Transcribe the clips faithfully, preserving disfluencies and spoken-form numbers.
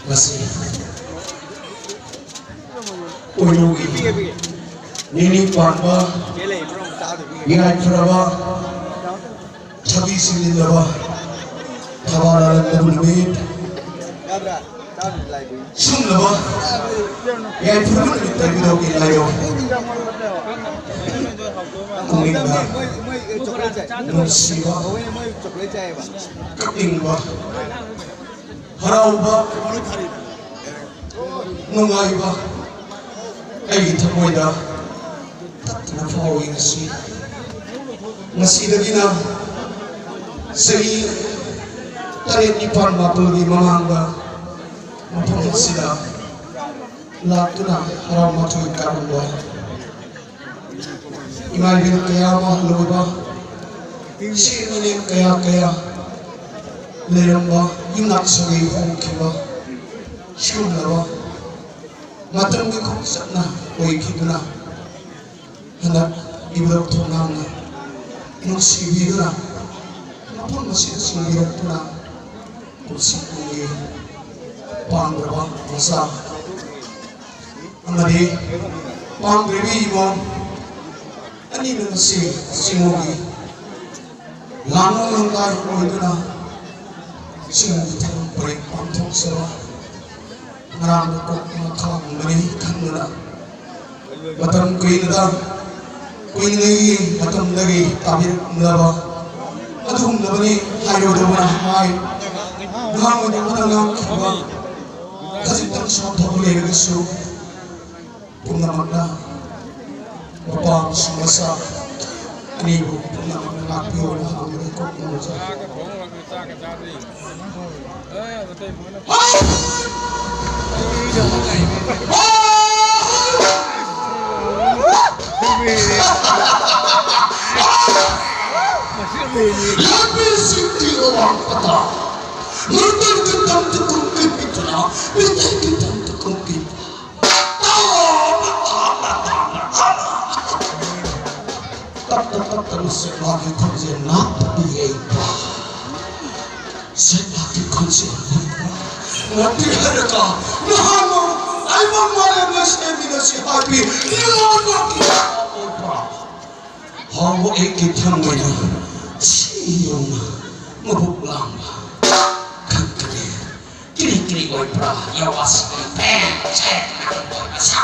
ꯉꯁꯤ ꯄꯣꯏꯅꯨꯒꯤ ꯅꯤꯅꯤ ꯄꯥꯟꯕ ꯌꯥꯏꯐꯔꯕ ꯊꯕꯤ ꯁꯤꯡꯂꯤꯜꯂꯕ ꯊꯕꯥ ꯂꯥꯂꯟꯗꯕ ꯅꯨꯃꯤꯠ ꯁꯨꯝꯂꯕ ꯌꯥꯏꯐꯔꯕ ꯅꯨꯃꯤꯠꯇ ꯏꯕꯨꯙꯧꯒꯤ ꯂꯥꯏꯌꯣ ꯄꯨꯛꯅꯤꯡꯗ ꯅꯨꯡꯁꯤꯕ ꯀꯞꯅꯤꯡꯕ ꯍꯔꯥꯎꯕ ꯅꯨꯡꯉꯥꯏꯕ ꯑꯩꯒꯤ ꯊꯃꯣꯏꯗ ꯇꯠꯇꯅ ꯐꯥꯎꯏ ꯉꯁꯤ꯫ ꯉꯁꯤꯗꯒꯤꯅ ꯆꯍꯤ ꯇꯔꯦꯠ ꯅꯤꯄꯥꯜ ꯃꯥꯄꯜꯒꯤ ꯃꯃꯥꯡꯗ ꯃꯐꯝ ꯑꯁꯤꯗ ꯂꯥꯛꯇꯨꯅ ꯍꯔꯥꯎ ꯃꯊꯣꯏ ꯀꯥꯔꯝꯕ ꯏꯃꯥ ꯏꯕꯦꯟ ꯀꯌꯥ ꯑꯃ ꯂꯣꯏꯕ, ꯏꯆꯦ ꯏꯅꯦ ꯀꯌꯥ ꯀꯌꯥ ꯂꯩꯔꯝꯕ, ꯌꯨꯝꯅꯥꯛ ꯁꯥꯒꯩ ꯍꯣꯡꯈꯤꯕ ꯁꯤꯒꯨꯝꯂꯕ ꯃꯇꯝꯒꯤ ꯈꯣꯡꯆꯠꯅ ꯑꯣꯏꯈꯤꯗꯨꯅ ꯍꯟꯗꯛ ꯏꯕꯨꯙꯧ ꯊꯣꯡꯅꯥꯎꯅ ꯅꯨꯡꯁꯤꯕꯤꯗꯨꯅ ꯃꯐꯝ ꯑꯁꯤꯗ ꯆꯤꯡꯕꯤꯔꯛꯇꯨꯅ ꯀꯨꯝꯁꯤ ꯀꯨꯝꯒꯤ ꯄꯥꯡꯗ꯭ꯔꯕ ꯃꯆꯥ ꯑꯃꯗꯤ ꯄꯥꯝꯗ꯭ꯔꯤꯕꯤ ꯏꯃꯣꯝ ꯑꯅꯤꯅ ꯉꯁꯤ ꯆꯤꯡꯉꯨꯒꯤ ꯂꯥꯡꯕ ꯂꯣꯡꯗꯥꯏ ꯑꯣꯏꯗꯨꯅ ꯆꯤꯡꯉꯨꯒꯤ ꯊꯧꯔꯝ ꯄꯔꯦꯡ ꯄꯥꯡꯊꯣꯛꯆꯕ ꯉꯔꯥꯡꯗ ꯀꯣꯛ ꯑꯃ ꯈꯥꯝꯕꯅꯤ ꯈꯟꯗꯨꯅ ꯃꯇꯝ ꯀꯨꯏꯅꯗ ꯀꯨꯏꯅꯉꯩꯒꯤ ꯃꯇꯝꯗꯒꯤ ꯇꯥꯕꯤꯔꯛꯂꯕ ꯑꯗꯨꯒꯨꯝꯂꯕꯅꯤ ꯍꯥꯏꯔꯣꯏꯗꯧꯕꯅ ꯍꯥꯏ꯫ ꯉꯥꯡꯉꯣꯏꯗꯧꯕꯅ ꯉꯥꯡꯈꯤꯕ ꯈꯖꯤꯛꯇꯪ ꯁꯣꯟꯊꯕ ꯂꯩꯔꯒꯁꯨ ꯄꯨꯝꯅꯃꯛꯅ ꯃꯄꯥ ꯑꯃꯁꯨꯡ ꯃꯆꯥ ꯑꯅꯤꯕꯨ ꯄꯨꯝꯅꯃꯛꯅ ꯉꯥꯛꯄꯤꯌꯣꯅ ꯍꯥꯡꯕꯗ ꯀꯣꯛ ꯉꯝꯖꯩ꯫ ꯂꯝꯕꯤꯁꯤꯡꯒꯤ ꯑꯋꯥꯡ ꯑꯇꯥ ꯃꯩꯇꯩꯒꯤ ꯇꯝ ꯇꯨꯀꯨꯝ ꯄꯤꯕꯤꯗꯨꯅ ꯃꯩꯇꯩꯒꯤ ꯇꯝ ꯇꯨꯀꯨꯝ ꯄꯤꯕ ꯇꯞꯅ ꯇꯞꯅ ꯁꯦꯛꯃꯥꯒꯤ ꯈꯣꯟꯖꯦꯜ ꯅꯥꯠꯇ ꯌꯩꯕ꯫ ꯁꯦꯛꯃꯥꯒꯤ ꯈꯣꯟꯖꯦꯜ ꯅꯥꯠꯇ ꯅꯠꯇꯦ ꯍꯥꯏꯔꯒ ꯅꯍꯥꯟꯃꯨꯛ ꯑꯩꯕꯨ ꯃꯥꯂꯦꯝꯅ ꯁꯦꯝꯃꯤꯅ ꯁꯤ ꯍꯥꯏꯕꯤ ꯅꯉꯣꯟꯗ ꯑꯣꯏꯕ꯭ꯔꯥ? ꯍꯥꯎꯕ ꯑꯩꯒꯤ ꯊꯃꯣꯏꯅ ꯁꯤ ꯌꯧꯅ ꯃꯕꯨꯛ ꯂꯥꯝꯕ ꯈꯪꯒꯅꯤ꯫ ꯀꯔꯤ ꯀꯔꯤ ꯑꯣꯏꯕ꯭ꯔꯥ? ꯌꯥꯋꯥꯁꯤ ꯄꯦꯟ ꯁꯦ ꯅꯪ ꯑꯣꯏꯕ ꯁꯥ꯫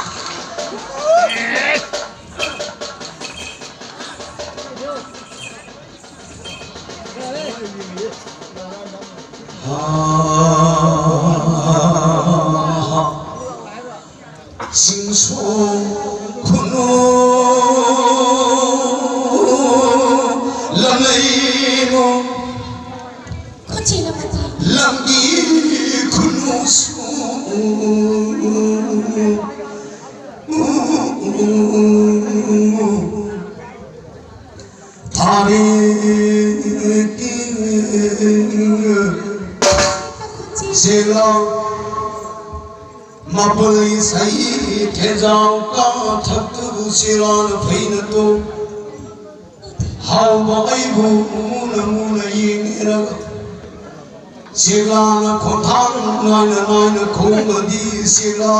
ꯆꯤꯡꯁꯣꯡ ꯈꯨꯅꯨ ꯂꯝꯂꯩꯃꯣ ꯈꯨꯠꯁꯤꯅ ꯃꯇꯦꯡ ꯂꯝꯒꯤ ꯈꯨꯅꯨꯁꯨ ꯊꯥꯔꯦꯀꯤ ꯁꯦꯂꯥ ꯃꯄꯨꯜ ꯏꯁꯩ ꯊꯦꯖꯥꯎ ꯀꯥ ꯊꯛꯇꯕꯨ ꯁꯦꯂꯥꯅ ꯐꯩꯅ ꯇꯣ ꯍꯥꯎꯕ ꯑꯩꯕꯨ ꯃꯨꯅ ꯃꯨꯅ ꯌꯦꯡꯂꯒ ꯁꯦꯂꯥꯅ ꯈꯣꯟꯊꯥꯡ ꯅꯥꯏꯅ ꯅꯥꯏꯅ ꯈꯣꯡꯕꯗꯤ ꯁꯦꯂꯥ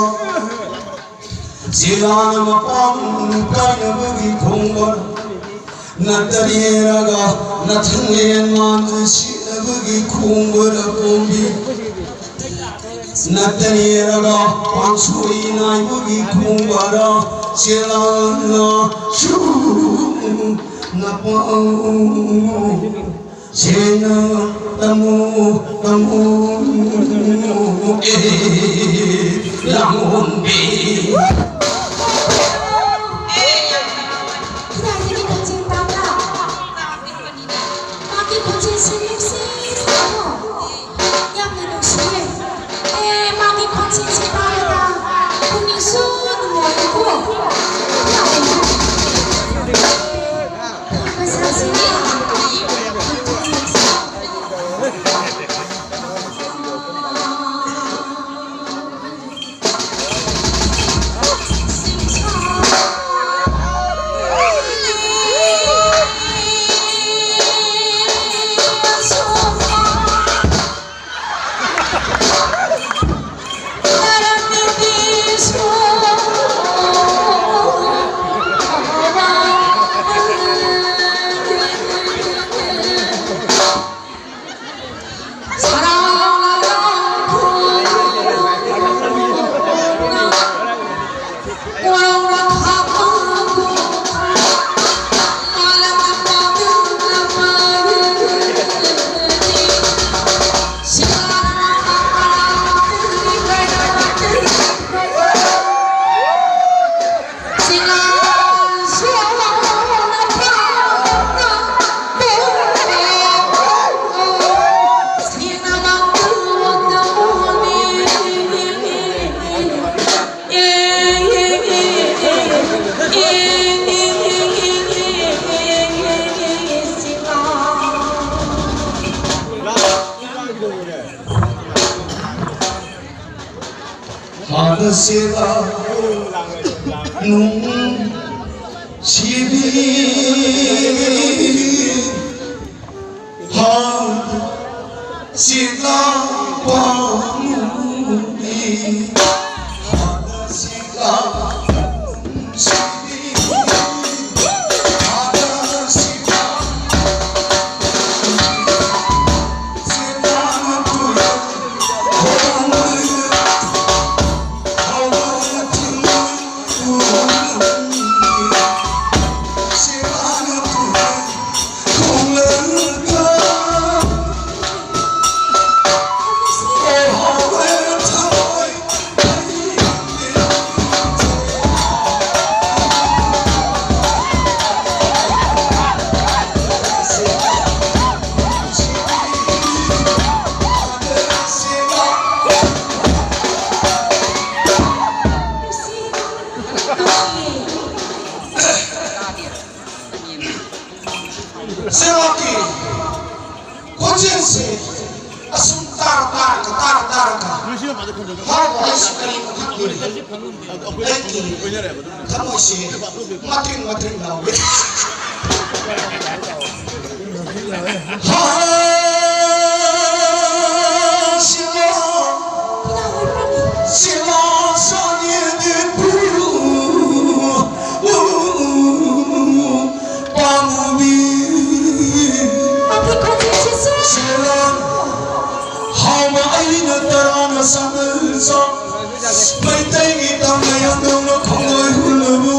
ꯁꯦꯂꯥꯅ ꯃꯄꯥꯡ ꯀꯥꯏꯅꯕꯒꯤ ꯈꯣꯡꯕ ꯅꯠꯇꯔꯦꯔꯒ ꯅꯊꯪꯂꯦꯟ ꯃꯥꯟꯖ ꯁꯤꯅꯕꯒꯤ ꯈꯣꯡꯕꯔ ꯀꯣꯝꯕꯤ ꯅꯠꯇꯔꯦꯔꯒ ꯄꯥꯡꯁꯣꯏ ꯅꯥꯏꯕꯒꯤ ꯈꯣꯡꯕꯔ ꯁꯦꯂꯥꯅ ꯁꯨ ꯅꯄꯥꯎ ꯁꯦꯡꯅ ꯇꯝꯃꯨ, ꯇꯝꯃꯨ, ꯑꯦ, ꯂꯥꯡꯑꯣꯟꯕꯤ꯫ ꯀꯗꯥꯏꯗꯒꯤ ꯈꯣꯟꯖꯦꯜ ꯇꯥꯕ꯭ꯔꯥ? ꯃꯥꯒꯤ ꯈꯣꯟꯖꯦꯜꯁꯤ ꯅꯨꯡꯁꯤ ꯁꯥꯕꯣ꯫ ꯌꯥꯝꯅ ꯅꯨꯡꯁꯤꯌꯦ꯫ ꯑꯦ, ꯃꯥꯒꯤ ꯈꯣꯟꯖꯦꯜꯁꯤ ꯇꯥꯔꯒ ꯄꯨꯛꯅꯤꯡꯁꯨ ꯅꯨꯡꯉꯥꯏꯕꯀꯣ꯫ ꯌꯥꯝꯅ ꯍꯥꯟꯅ ꯁꯦꯠꯂꯝꯕ ꯅꯨꯡꯁꯤꯕꯤ, ꯍꯥꯟꯅ ꯁꯦꯠꯂꯝꯕ ꯅꯨꯡꯁꯤꯕꯤ, ꯍꯥꯟꯅ ꯁꯦꯠꯂꯝꯕ ꯅꯨꯡꯁꯤꯕꯤ, ꯍꯥꯟꯅ ꯁꯦꯠꯂꯝꯕ ꯁꯦꯕꯥꯀꯤ ꯈꯣꯟꯖꯦꯜꯁꯦ ꯑꯁꯨꯝ ꯇꯥꯔ ꯇꯥꯔꯒ, ꯇꯥꯔ ꯇꯥꯔꯒ ꯍꯥꯎꯕ ꯍꯥꯏꯁꯤ ꯀꯔꯤꯅꯣ ꯈꯪꯗꯦ꯫ ꯑꯩꯒꯤ ꯊꯃꯣꯏꯁꯦ ꯃꯇ꯭ꯔꯤꯛ ꯃꯇ꯭ꯔꯤꯛ ꯂꯥꯎꯏ꯫ ꯍꯥ, ꯁꯤꯂꯣ, ꯁꯤꯂꯣ, ꯁꯣꯅꯤꯗꯤ ꯄꯨ, ꯄꯥꯝꯃꯨꯕꯤ꯫ ꯁꯤꯂꯣ, ꯍꯥꯎꯕ ꯑꯩꯅ ꯇꯔꯥꯅ ꯁꯥꯟꯅꯔꯁꯨ, ꯃꯩꯇꯩꯒꯤ ꯇꯝꯅ ꯌꯥꯝꯗꯧꯅ ꯈꯣꯡꯂꯣꯏ ꯍꯨꯜꯂꯕꯨ,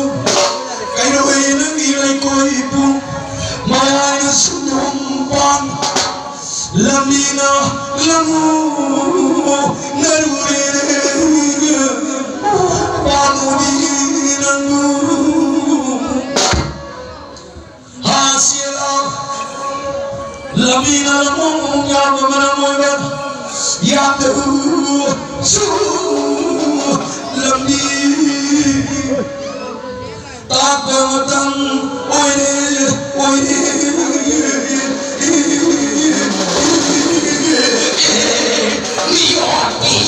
ꯀꯩꯔꯣꯏ ꯅꯪꯒꯤ ꯂꯩꯀꯣꯏ ꯏꯄꯨ, ꯃꯌꯥꯏꯅ ꯁꯨꯝꯗꯣꯡ ꯄꯥꯟ, ꯂꯝꯕꯤꯅ ꯂꯝꯃꯨ ꯅꯔꯨꯔꯦ, ꯄꯥꯝꯃꯨꯕꯤ ꯅꯪꯕꯨ꯫ ꯍꯥꯁꯤꯔ ꯂꯝꯕꯤꯅ ꯂꯝꯃꯣꯡ ꯌꯥꯝꯕ ꯃꯔꯝ ꯑꯣꯏꯕ ꯌꯥꯝꯗꯕꯁꯨ ꯂꯝꯕꯤ ꯇꯥꯛꯄ ꯃꯇꯝ ꯑꯣꯏꯔꯦ, ꯑꯣꯏꯔꯦ꯫ ꯃꯤꯑꯣꯏ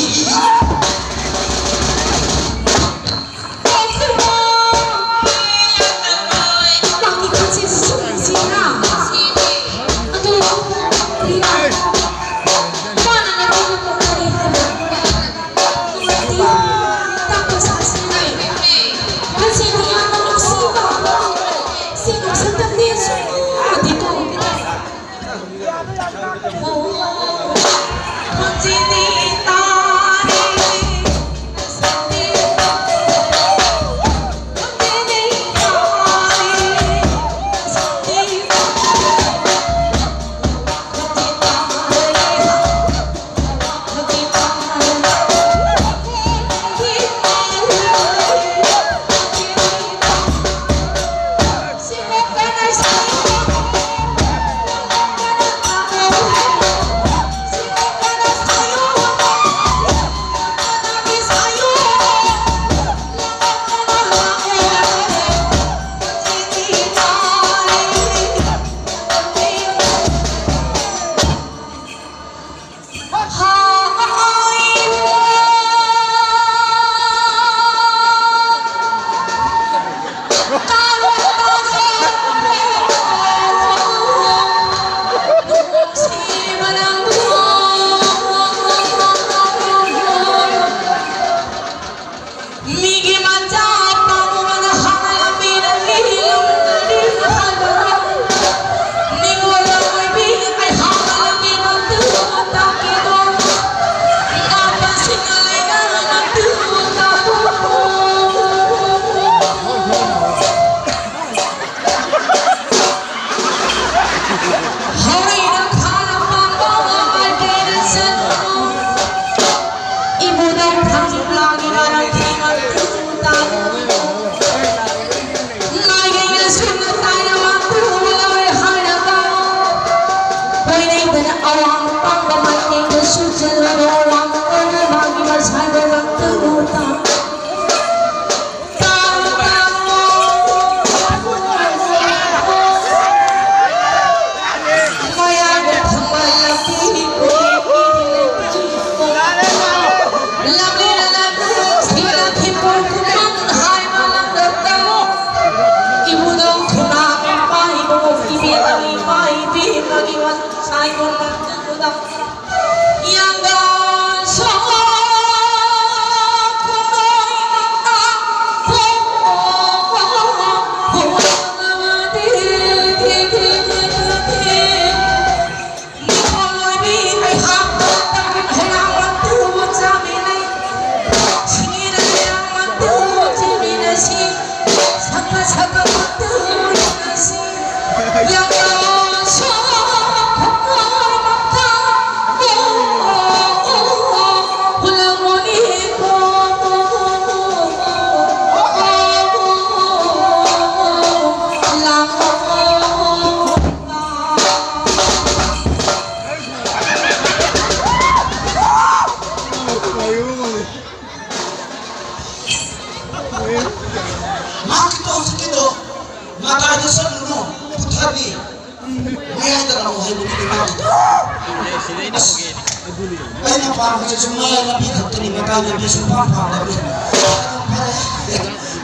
ꯑꯩꯅ ꯄꯥꯝꯕꯁꯤꯁꯨ ꯃꯌꯥꯏ ꯂꯝꯕꯤ ꯈꯛꯇꯅꯤ, ꯃꯇꯥꯏ ꯂꯝꯕꯤ ꯁꯨꯡꯄꯥꯝ ꯄꯥꯝꯗꯕꯅꯤ꯫ ꯑꯗꯨꯝ ꯐꯔꯦ,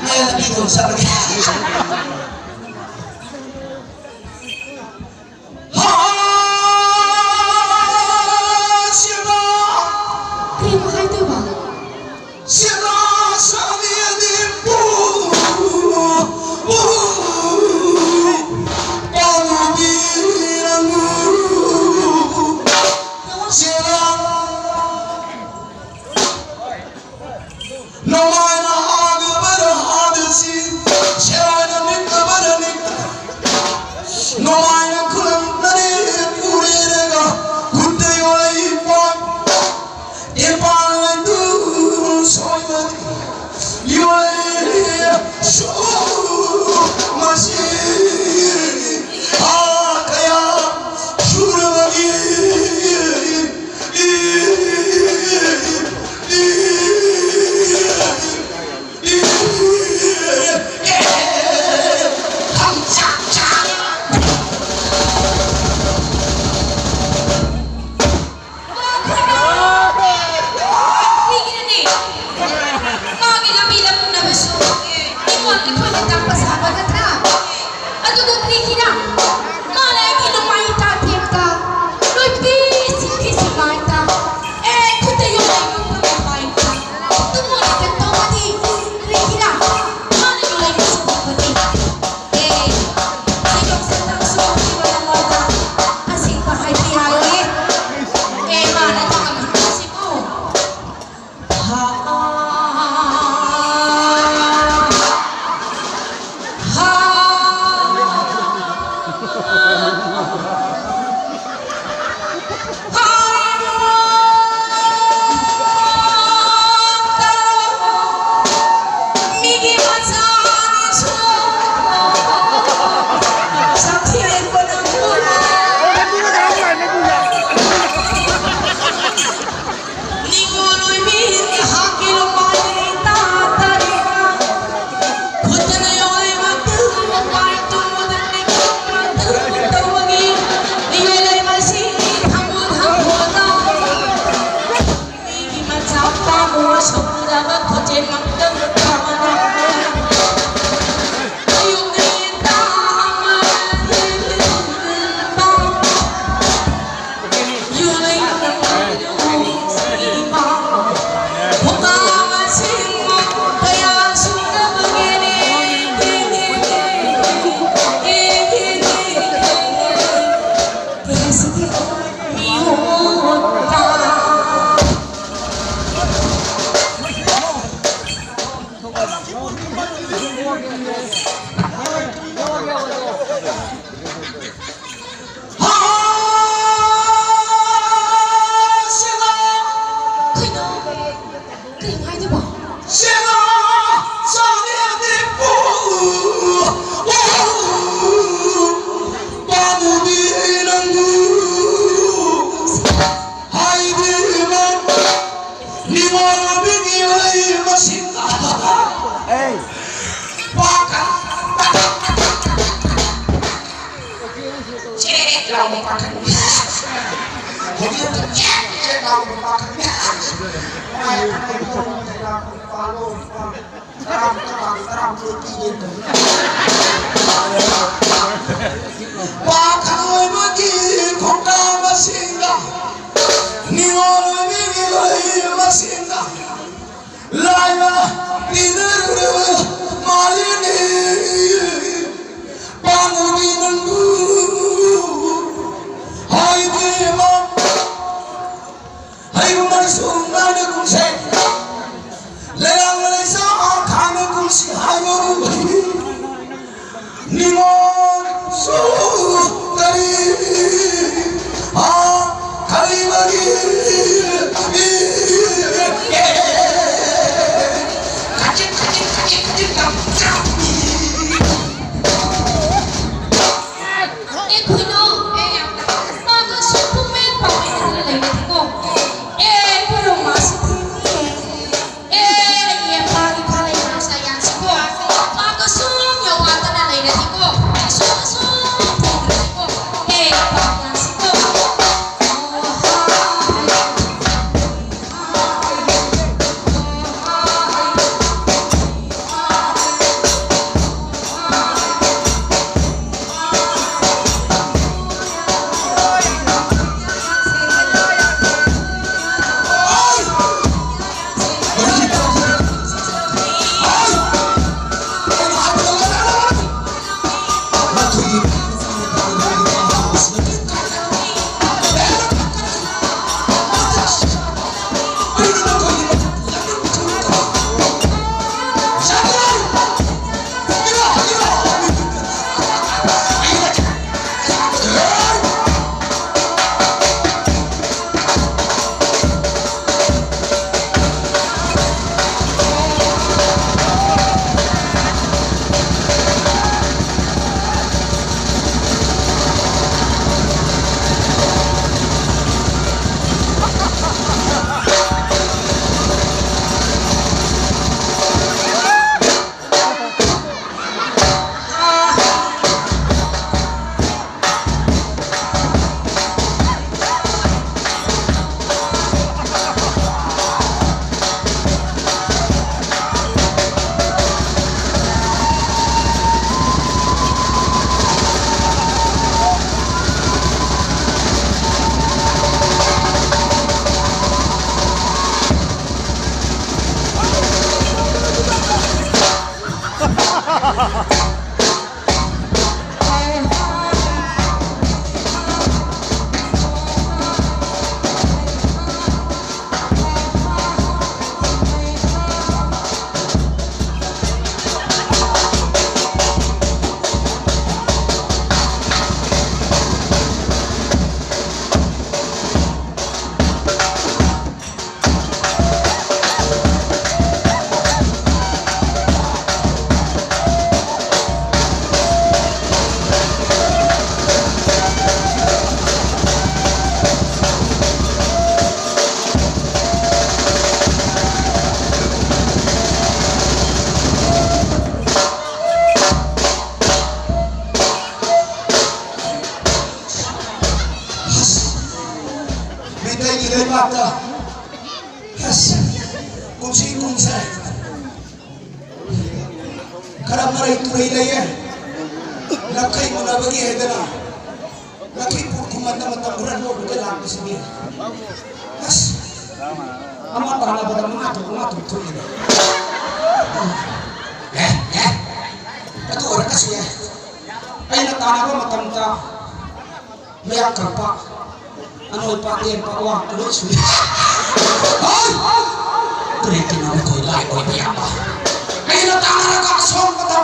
ꯃꯌꯥꯏ ꯂꯝꯕꯤꯗ ꯑꯣꯏꯅ ꯆꯠꯂꯒꯦ꯫ ꯍꯥ! ꯁꯤꯕ! ꯀꯩꯅꯣ ꯍꯥꯏꯗꯣꯏꯕ? ꯁꯤꯕ! ꯁꯥꯕꯤ ꯑꯅꯤ ꯄꯨ! ꯄꯨ! ꯄꯥꯝꯃꯨꯕꯤ ꯅꯪꯕꯨ! ꯁꯤꯕ! ꯅꯃꯥꯏꯅ ꯍꯥꯒꯕꯔ ꯍꯥꯗꯁꯤ, ꯁꯦꯔꯥꯏꯅ ꯅꯤꯛꯇꯕꯔ ꯅꯤꯛꯇ꯫ ꯅꯃꯥꯏꯅ ꯈꯨꯂꯪꯅꯔꯦ ꯄꯨꯔꯦꯔꯒ, ꯈꯨꯠꯇ ꯌꯣꯜꯂꯛꯏ ꯄꯣꯠ꯫ ꯏꯄꯥꯅ ꯇꯨ ꯁꯣꯏꯕꯅꯤ, ꯌꯣꯜꯂꯛꯏ ꯁꯨ ꯃꯁꯤ꯫ ꯊꯥ ꯀꯌꯥ ꯁꯨꯔꯕꯒꯤ ꯃꯥꯒꯤ ꯂꯝꯕꯤ ꯂꯝꯗꯝꯅꯕꯁꯨ ꯑꯩꯉꯣꯟꯗ ꯑꯩꯈꯣꯏꯅ ꯅꯨꯃꯤꯠꯀꯤ ꯂꯩ ꯃꯁꯤꯡ꯫ ꯄꯥꯈꯪ꯫ ꯆꯦꯛ ꯂꯥꯎꯕ ꯄꯥꯈꯪ꯫ ꯍꯧꯖꯤꯛ ꯆꯦꯛ ꯆꯦꯛ ꯂꯥꯎꯕ ꯄꯥꯈꯪ꯫ ꯃꯥꯏ ꯑꯅꯧꯕ ꯂꯩꯔꯥꯛꯄ ꯅꯨꯄꯥ ꯂꯣꯏ ꯄꯥꯈꯪ꯫ ꯇꯔꯥꯃꯨꯛ ꯇꯔꯥꯃꯨꯛ ꯇꯔꯥꯃꯨꯛ ꯂꯣꯏ ꯄꯤꯒꯦ ꯇꯧꯔꯤ꯫ ꯄꯥꯈꯪ ꯑꯣꯏꯕꯒꯤ ꯈꯣꯡꯀꯥꯞ ꯑꯁꯤꯒ ꯅꯤꯉꯣꯜ ꯑꯣꯏꯕꯒꯤ ꯂꯩ ꯃꯁꯤꯡꯒ ꯂꯥꯏꯅ ꯄꯤꯅꯔꯨꯔꯕ ꯃꯥꯜꯂꯤꯅꯦ꯫ ꯄꯥꯝꯃꯨꯕꯤ ꯅꯪꯕꯨ ꯍꯥꯏꯕꯤꯃ ꯍꯩꯕꯨ ꯃꯔꯤꯁꯨ ꯉꯥꯏꯅ ꯀꯨꯝꯁꯦ꯫ ꯂꯩꯔꯥꯡ ꯂꯩꯁꯥ ꯈꯥꯡꯅ ꯀꯨꯝꯁꯤ ꯍꯥꯏꯕ ꯅꯤꯉꯣꯜꯁꯨ ꯀꯔꯤ ꯈꯜꯂꯤꯕꯒꯤ ꯈꯖꯤꯛ ꯈꯖꯤꯛ ꯈꯖꯤꯛ ꯈꯖꯤꯛ ꯇꯧ꯫ ꯑꯦ ꯈꯨꯏꯅꯨ, ꯑꯦ ꯌꯥꯝ ꯃꯥꯒ ꯁꯨꯝ ꯄꯨꯡꯃꯦꯟ ꯄꯥꯎꯃꯦꯟꯗꯅ ꯂꯩꯔꯗꯤꯀꯣ꯫ ꯑꯦ ꯈꯨꯔꯨꯝ ꯃꯥꯁꯤ ꯊꯤꯡꯉꯦ꯫ ꯑꯦ ꯑꯩꯒꯤ ꯃꯥꯒꯤ ꯈꯥ ꯂꯩ ꯃꯥꯁꯥ ꯌꯥꯝꯁꯤꯀꯣ꯫ ꯃꯥꯒ ꯁꯨꯝ ꯌꯧꯍꯥꯗꯅ ꯂꯩꯔꯗꯤꯀꯣ꯫ ꯑꯁꯨꯝ ꯑꯁꯨꯝ ꯊꯤꯡꯈ꯭ꯔꯗꯤꯀꯣ꯫ ꯑꯦ ꯄꯥꯎ ꯌꯥꯝꯁꯤꯀꯣ꯫ ꯑꯣ ꯍꯥ꯫ ꯃꯩꯇꯩꯒꯤ ꯂꯩꯕꯥꯛꯇ ꯑꯁ, ꯀꯨꯝꯁꯤ ꯀꯨꯝꯁꯦ ꯈꯔ ꯃꯔꯩ ꯇꯨꯔꯩ ꯂꯩꯌꯦ꯫ ꯂꯝꯈꯩ ꯃꯨꯟꯅꯕꯒꯤ ꯍꯥꯏꯗꯅ ꯂꯝꯈꯩ ꯄꯨ ꯈꯨꯃꯟꯗ ꯃꯇꯝ ꯈꯔ ꯂꯣꯠꯂꯨꯒꯦ ꯂꯥꯛꯄꯁꯤꯗꯤ꯫ ꯑꯁ, ꯑꯃ ꯇꯥꯟꯅꯕꯗ ꯃꯉꯥ ꯇꯔꯨꯛ, ꯃꯉꯥ ꯇꯔꯨꯛ ꯊꯣꯛꯏꯅꯦ꯫ ꯑꯦ, ꯑꯦ, ꯑꯗꯨ ꯑꯣꯏꯔꯒꯁꯨ ꯌꯥꯏ꯫ ꯑꯩꯅ ꯇꯥꯟꯅꯕ ꯃꯇꯝꯗ ꯃꯌꯥ ꯀꯪꯕ, ꯑꯅꯣꯏꯕ, ꯑꯇꯦꯟꯕ, ꯑꯋꯥꯡꯕ ꯂꯣꯏ ꯁꯨꯏ꯫ ꯍꯣꯏ! ꯀꯔꯤꯒꯤꯅꯣ ꯃꯈꯣꯏ ꯂꯥꯏ ꯑꯣꯏꯕ ꯌꯥꯕ? ꯑꯩꯅ ꯇꯥꯟꯅꯔꯒ ꯑꯁꯣꯡꯕꯗ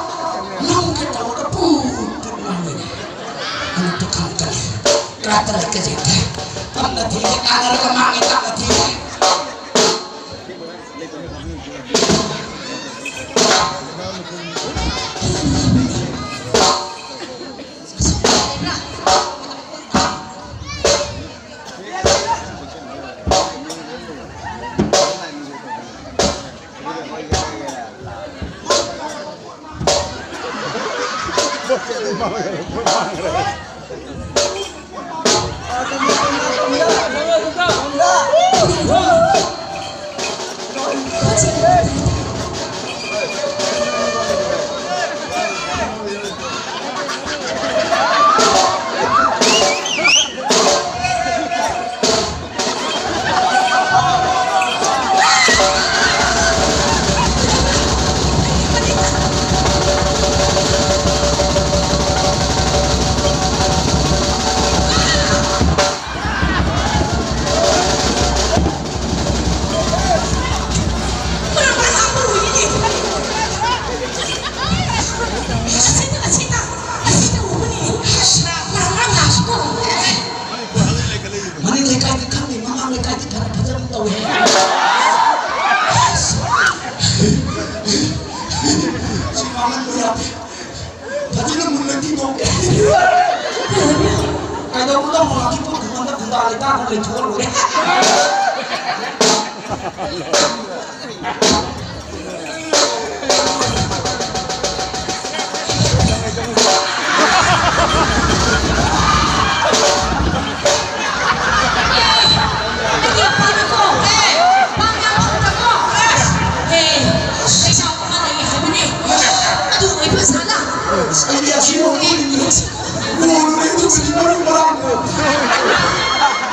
ꯅꯨꯡꯒꯤ ꯇꯧꯔꯒ ꯄꯨ ꯄꯨ ꯉꯥꯡꯕꯅꯤ꯫ ꯑꯃꯨꯛꯇ ꯈꯪꯉꯛꯀꯅꯤ꯫ ꯀꯔꯥꯏꯗ ꯂꯩꯒꯦ ꯌꯦꯡꯒꯦ꯫ ꯐꯝꯅ ꯊꯤꯔꯦ, ꯇꯥꯟꯅꯔꯒ ꯃꯥꯡꯉꯦ, ꯇꯞꯅ ꯊꯤꯔꯦ꯫ ꯂꯩꯊꯣꯛꯑ ꯂꯣꯏꯔꯦ꯫ ꯑꯩꯗꯤ ꯑꯁꯤ ꯃꯑꯣꯡꯗ ꯎꯅꯤꯡꯉꯤ꯫ ꯎꯔꯨꯔꯦ ꯑꯗꯨꯒꯗꯤ ꯃꯔꯨ ꯃꯔꯥꯡꯗꯣ꯫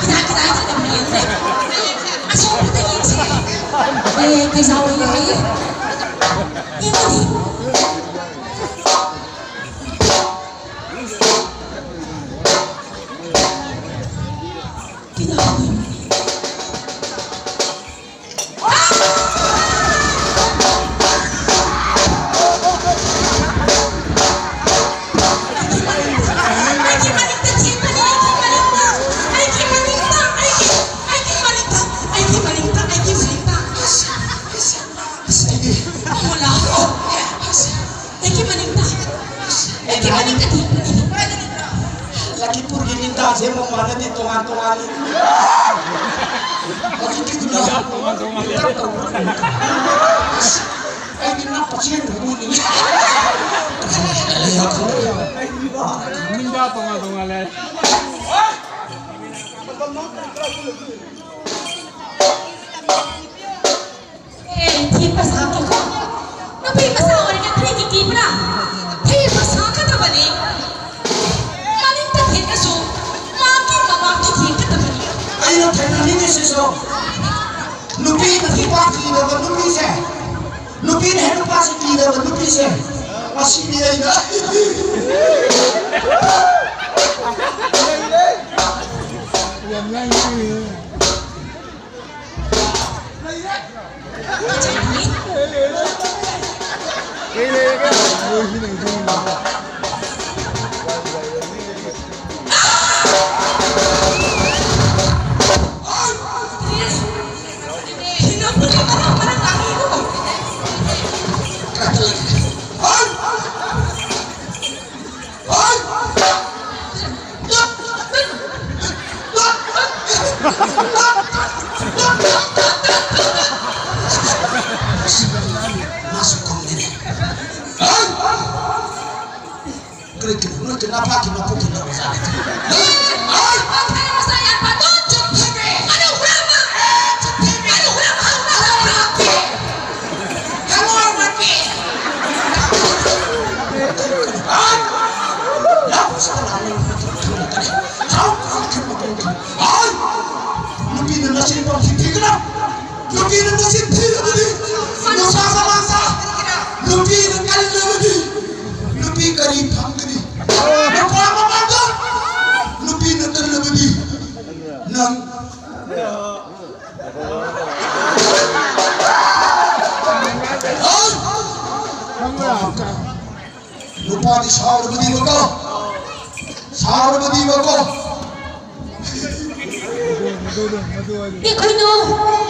ꯈꯤꯇꯪ ꯈꯤꯇꯪ ꯈꯤꯇꯪ ꯌꯦꯡꯉꯨꯅꯦ꯫ ꯑꯁꯣꯝꯗ ꯌꯦꯡꯁꯦ꯫ ꯑꯦ, ꯀꯩꯖꯥꯎ ꯂꯩ ꯍꯥꯏꯌꯦ꯫ ꯌꯦꯡꯉꯨꯅꯦ꯫ ꯀꯩꯗꯧꯔꯒꯦ? ꯑꯩꯒꯤ ꯃꯅꯤꯡꯗ, ꯑꯩꯒꯤ ꯃꯅꯤꯡꯗ, ꯑꯩꯒꯤ ꯃꯅꯤꯡꯗ꯫ ꯑꯁ, ꯑꯩꯒꯤ, ꯑꯁ, ꯑꯩꯒꯤ ꯃꯅꯤꯡꯗ, ꯑꯩꯒꯤ ꯃꯅꯤꯡꯗ ꯊꯦꯡꯕꯅꯤ꯫ ꯂꯈꯤꯄꯨꯔꯒꯤ ꯅꯤꯡꯊꯥꯁꯦ ꯑꯃꯨꯛ ꯃꯥꯟꯅꯗꯦ, ꯇꯣꯉꯥꯟ ꯇꯣꯉꯥꯟꯂꯤ꯫ ꯍꯧꯖꯤꯛꯀꯤꯗꯨꯅ ꯇꯣꯉꯥꯟ ꯇꯣꯉꯥꯟꯂꯦ꯫ ꯑꯩꯗꯤ ꯅꯞꯄ ꯆꯦꯟꯈ꯭ꯔꯗꯣꯏꯅꯤ꯫ ꯅꯤꯡꯊꯥ ꯇꯣꯉꯥꯟ ꯇꯣꯉꯥꯟꯂꯦ꯫ ꯑꯦ, ꯊꯦꯛꯄ ꯁꯥꯈꯤꯀꯣ꯫ ꯅꯨꯄꯤ ꯃꯆꯥ ꯑꯣꯏꯔꯒ ꯊꯦꯛꯀꯤ ꯀꯤꯕ꯭ꯔꯥ? ꯊꯦꯛꯄ ꯁꯥꯒꯗꯕꯅꯤ꯫ ꯃꯅꯤꯡꯗ ꯊꯦꯛꯂꯁꯨ ꯃꯥꯒꯤ ꯃꯃꯥꯡꯗ ꯊꯦꯛꯀꯗꯕꯅꯤ꯫ ꯑꯩꯅ ꯊꯦꯡꯅꯅꯤꯡꯉꯤꯁꯤꯁꯨ ꯅꯨꯄꯤꯅ ꯅꯨꯄꯥ ꯀꯤꯗꯕ ꯅꯨꯄꯤꯁꯦ, ꯅꯨꯄꯤꯅ ꯍꯦꯛ ꯅꯨꯄꯥꯁꯦ ꯀꯤꯗꯕ ꯅꯨꯄꯤꯁꯦ, ꯃꯁꯤꯗꯤ ꯑꯩꯅ ꯌꯥꯝ ꯌꯥꯡꯉꯤ꯫ ꯃꯥꯁꯨ ꯈꯨꯝꯗꯦꯅꯦ꯫ ꯀꯔꯤ ꯀꯔꯤ ꯅꯣꯏ ꯀꯅꯥ ꯐꯥꯈꯤ ꯃꯄꯨ ꯈꯤꯟꯅ ꯑꯣꯖꯥ꯫ ꯅꯨꯄꯤꯅ ꯅꯆꯤꯟ ꯄꯥꯝꯈꯤ ꯊꯤꯒꯅ꯫ ꯅꯨꯄꯤꯅ ꯅꯆꯤꯟ ꯊꯤꯔꯕꯗꯤ ꯅꯨꯄꯥ ꯃꯃꯥꯡꯗ ꯅꯨꯄꯤꯅ ꯀꯜꯂꯕꯗꯤ ꯅꯨꯄꯤ ꯀꯔꯤ ꯐꯪꯒꯅꯤ? ꯅꯨꯄꯥ ꯃꯃꯥꯡꯗ ꯅꯨꯄꯤꯅ ꯀꯜꯂꯕꯗꯤ ꯅꯪ ꯅꯨꯄꯥꯗꯤ ꯁꯥꯎꯔꯕꯗꯤꯕꯀꯣ, ꯁꯥꯎꯔꯕꯗꯤꯕꯀꯣ꯫ ꯏꯈꯣꯏꯅꯣ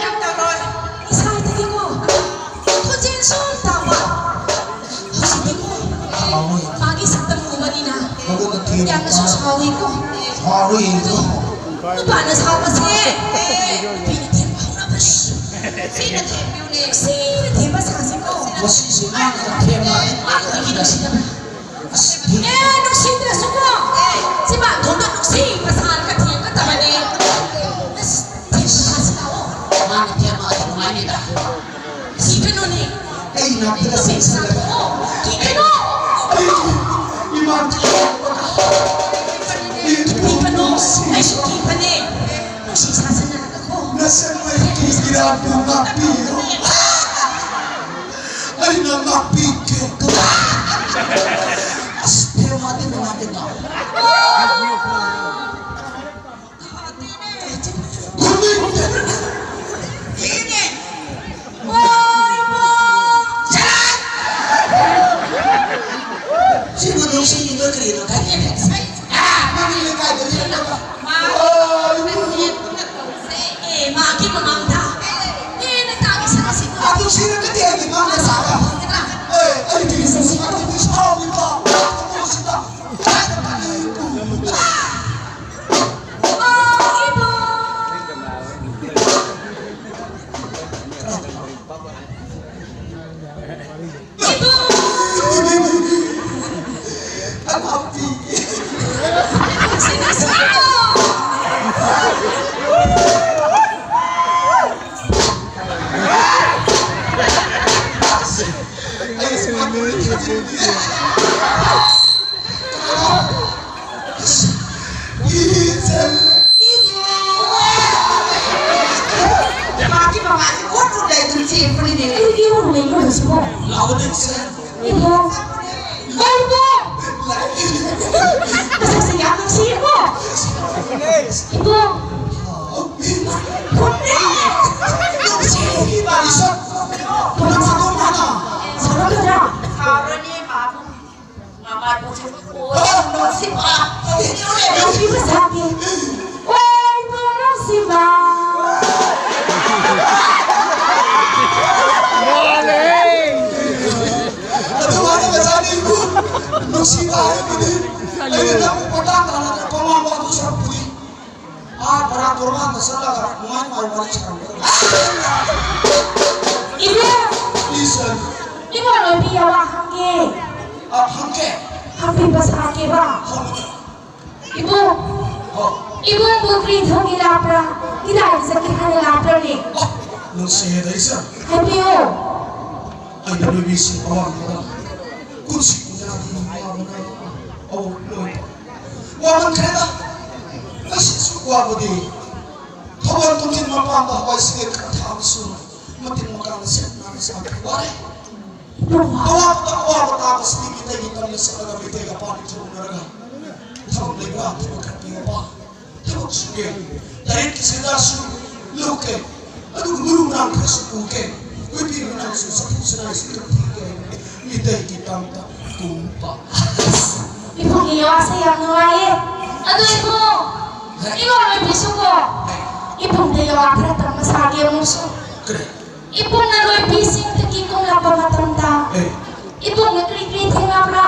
ꯌꯥꯝ ꯇꯧꯔꯣꯏ꯫ ꯏꯁꯥꯗꯗꯤꯀꯣ ꯈꯣꯟꯖꯦꯜ ꯁꯨꯝ ꯇꯥꯕ꯫ ꯍꯧꯖꯤꯛꯇꯤꯀꯣ ꯁꯥꯎꯔꯣꯏ꯫ ꯃꯥꯒꯤ ꯁꯛꯇꯝ ꯎꯕꯅꯤꯅ ꯃꯉꯣꯟꯗ ꯊꯦꯝꯃꯨ꯫ ꯌꯥꯝꯅꯁꯨ ꯁꯥꯎꯏꯀꯣ꯫ ꯁꯥꯎꯔꯣꯏ꯫ ꯑꯗꯣ ꯅꯨꯄꯥꯅ ꯁꯥꯎꯕꯁꯦ ꯅꯨꯄꯤꯅ ꯊꯦꯝꯕ ꯍꯧꯔꯕꯅꯤ꯫ ꯁꯤꯅ ꯊꯦꯝꯕꯤꯌꯨꯅꯦ꯫ ꯁꯤꯅ ꯊꯦꯝꯕ ꯁꯥꯁꯤꯀꯣ꯫ ꯃꯁꯤꯁꯦ ꯃꯥꯅ ꯊꯦꯝꯕ꯫ ꯃꯥꯅ ꯊꯦꯝꯕ꯫ ꯑꯁ, ꯑꯦ, ꯅꯨꯡꯁꯤꯗ꯭ꯔꯁꯨꯀꯣ꯫ ꯁꯤ ꯃꯥꯟꯊꯣꯛꯅ ꯅꯨꯡꯁꯤꯕ ꯁꯥꯔꯒ ꯊꯦꯝꯒꯗꯕꯅꯦ꯫ ꯑꯁ, ꯊꯦꯝꯕ ꯁꯥꯁꯤ ꯂꯥꯛꯑꯣ꯫ ꯃꯥꯅ ꯊꯦꯝꯃꯛꯑꯗꯤ ꯅꯨꯡꯉꯥꯏꯅꯤꯗ꯫ ꯀꯤꯒꯅꯨꯅꯦ꯫ ꯑꯩ ꯅꯥꯛꯇ ꯅꯨꯡꯁꯤ ꯁꯥꯊꯣꯛꯑꯣ꯫ ꯀꯤꯒꯅꯨ꯫ ꯑꯩ ꯏꯃꯥꯟ ꯀꯤꯒꯅꯨ꯫ ꯑꯩꯁꯨ ꯀꯤꯕꯅꯦ꯫ ꯅꯨꯡꯁꯤ ꯁꯥꯁꯤꯟꯅꯔꯒꯀꯣ꯫ ꯅꯁꯛ ꯃꯩꯒꯤ ꯏꯔꯥꯠꯄꯨ ꯉꯥꯛꯄꯤꯌꯨ꯫ ꯑꯩꯅ ꯉꯥꯛꯄꯤꯒꯦ꯫ ꯑꯁ, ꯐꯦꯃꯥꯗꯤ ꯅꯨꯡꯉꯥꯏꯇꯦ ꯇꯥꯎ꯫ ꯈꯨꯅꯤꯡꯗꯦ꯫ ꯁꯤꯕꯨ ꯅꯨꯡꯁꯤꯔꯤꯕ ꯀꯔꯤꯅꯣ ꯈꯪꯗꯦ꯫ ꯑꯥ, ꯃꯃꯤꯡ ꯂꯩꯀꯥꯏꯗ ꯂꯦꯞꯄꯒ꯫ ꯑꯣ, ꯑꯦ, ꯃꯥꯒꯤ ꯃꯃꯥꯡꯗ꯫ ꯑꯦ, ꯅꯪ ꯇꯥꯒꯤ ꯁꯥꯁꯤꯀꯣ꯫ ꯑꯗꯨ ꯁꯤꯔꯒꯗꯤ ꯑꯩꯒꯤ ꯃꯥꯡꯗ ꯁꯥꯔꯣ꯫ ꯑꯦ, ꯑꯩꯒꯤ ꯁꯥꯁꯤ ꯑꯗꯨꯗꯤ ꯁꯥꯎꯔꯤꯕ ꯊꯃꯣꯏꯁꯤꯗ꯫ ꯑꯩꯗꯤ ꯏꯃꯨꯡ ꯂꯩꯕ꯭ꯔꯣ ꯍꯧꯖꯤꯛꯄꯣ? ꯂꯥꯛꯑꯣꯅꯦ, ꯏꯆꯦ꯫ ꯏꯕꯣ꯫ ꯏꯕꯣ! ꯃꯁꯛꯁꯦ ꯌꯥꯝ ꯅꯨꯡꯁꯤꯌꯦꯀꯣ? ꯏꯕꯣ! ꯐꯨꯠꯂꯦ! ꯅꯨꯡꯁꯤ! ꯏꯕꯥꯅꯤ ꯁꯛ-, ꯅꯪ ꯁꯛꯂꯣ ꯍꯥꯟꯅ꯫ ꯁꯛꯂꯛꯀꯗ꯭ꯔꯥ? ꯁꯥꯎꯔꯅꯤ, ꯄꯥꯕꯨꯡ꯫ ꯃꯃꯥ ꯄꯣꯛꯆꯕ ꯄꯣꯛꯑꯣ, ꯅꯨꯡꯁꯤꯕ꯫ ꯅꯨꯡꯁꯤꯕ ꯁꯥꯕꯤ꯫ ꯑꯣꯏ, ꯏꯕꯣ ꯅꯨꯡꯁꯤꯕ꯫ ꯑꯗꯨꯃꯥꯏꯅ ꯃꯆꯥꯅꯤ ꯏꯕꯨ ꯅꯨꯡꯁꯤꯕ ꯍꯥꯏꯕꯗꯤ ꯑꯩꯅ ꯅꯪꯕꯨ ꯄꯣꯇꯥ ꯇꯥꯅ ꯄꯪꯋꯥ ꯋꯥꯗꯨ ꯁꯔꯨꯛꯄꯨꯗꯤ ꯑꯥ ꯕꯔꯥ ꯇꯣꯔꯕꯥꯟꯗ ꯆꯠꯂꯒ ꯅꯨꯡꯉꯥꯏ ꯅꯨꯡꯉꯥꯏ ꯋꯥꯔꯤ ꯁꯥꯔꯝꯒꯗꯕ꯫ ꯏꯕꯨ! ꯏꯁ! ꯏꯕꯨ ꯂꯣꯏꯕꯤ ꯌꯥꯋꯥ ꯍꯪꯒꯦ꯫ ꯑ, ꯍꯪꯒꯦ꯫ ꯍꯪꯕꯤꯕ ꯁꯥꯒꯦꯕ꯫ ꯍꯪꯒꯦ꯫ ꯏꯕꯨꯡ, ꯍꯥꯎ꯫ ꯏꯕꯨꯡꯕꯨ ꯀꯔꯤ ꯊꯣꯡꯒꯦ ꯂꯥꯛꯄ꯭ꯔꯥ? ꯀꯗꯥꯏꯗ ꯆꯠꯀꯦ ꯍꯥꯏꯅ ꯂꯥꯛꯄ꯭ꯔꯅꯦ? ꯑꯣ, ꯅꯨꯡꯁꯤꯌꯦꯗ ꯏꯆꯥ꯫ ꯍꯥꯏꯕꯤꯌꯨ꯫ ꯑꯩꯅ ꯅꯨꯄꯤꯁꯤꯡ ꯑꯋꯥꯡꯕꯗ ꯀꯨꯝꯁꯤ ꯀꯨꯝꯖꯥꯒꯤ ꯋꯥꯕꯅ ꯑꯋꯣꯛ ꯂꯣꯏ ꯋꯥꯃꯟꯈ꯭ꯔꯦꯗ꯫ ꯑꯁꯤꯁꯨ ꯋꯥꯕꯗꯤ ꯊꯧꯒꯜ ꯊꯧꯖꯤꯟ ꯃꯄꯥꯟꯗ ꯍꯋꯥꯏ ꯁꯤꯒꯦ ꯈꯔ ꯊꯥꯕꯁꯨ ꯃꯇꯤꯟ ꯃꯀꯥꯡ ꯁꯦꯠ ꯅꯥꯟꯅ ꯆꯥꯕ ꯋꯥꯔꯦ꯫ ꯑꯋꯥꯕꯗ ꯑꯋꯥꯕ ꯇꯥꯕꯁꯤꯗꯤ ꯃꯤꯇꯩꯒꯤ ꯇꯝꯅ ꯆꯠꯂꯒ ꯃꯤꯇꯩꯒ ꯄꯥꯎ ꯐꯥꯎꯅꯔꯒ ꯊꯕꯛ ꯂꯩꯕ꯭ꯔꯥ? ꯊꯕꯛ ꯈꯔ ꯄꯤꯌꯨꯕ꯫ ꯊꯕꯛ ꯁꯨꯒꯦ꯫ ꯇꯔꯦꯠꯀꯤ ꯁꯦꯟꯖꯥꯁꯨ ꯂꯧꯒꯦ꯫ ꯑꯗꯨꯒ ꯃꯔꯨ ꯃꯔꯥꯡ ꯈꯔꯁꯨ ꯄꯨꯒꯦ꯫ ꯀꯣꯏꯕꯤ ꯃꯔꯥꯡꯁꯨ ꯆꯐꯨ ꯆꯅꯥꯏꯁꯨ ꯈꯔ ꯊꯤꯒꯦ꯫ ꯃꯤꯇꯩꯒꯤ ꯇꯝꯗ ꯀꯨꯝꯕ꯫ ꯏꯕꯨꯡꯒꯤ ꯋꯥꯁꯦ ꯌꯥꯝ ꯅꯨꯡꯉꯥꯏꯌꯦ꯫ ꯑꯗꯨ ꯏꯕꯨꯡ, ꯏꯕꯨꯡ ꯂꯣꯏꯕꯤꯁꯨꯀꯣ, ꯏꯕꯨꯡꯗ ꯌꯥꯋꯥ ꯈꯔ ꯇꯝꯕ ꯁꯥꯒꯦ ꯑꯃꯨꯛꯁꯨ꯫ ꯀꯔꯤ? ꯏꯕꯨꯡꯅ ꯂꯣꯏꯕꯤꯁꯤꯡꯗꯒꯤ ꯀꯨꯝꯂꯛꯄ ꯃꯇꯝꯗ ꯑꯦ꯫ ꯏꯕꯨꯡꯅ ꯀꯔꯤ ꯀꯔꯤ ꯊꯦꯡꯅꯕ꯭ꯔꯥ?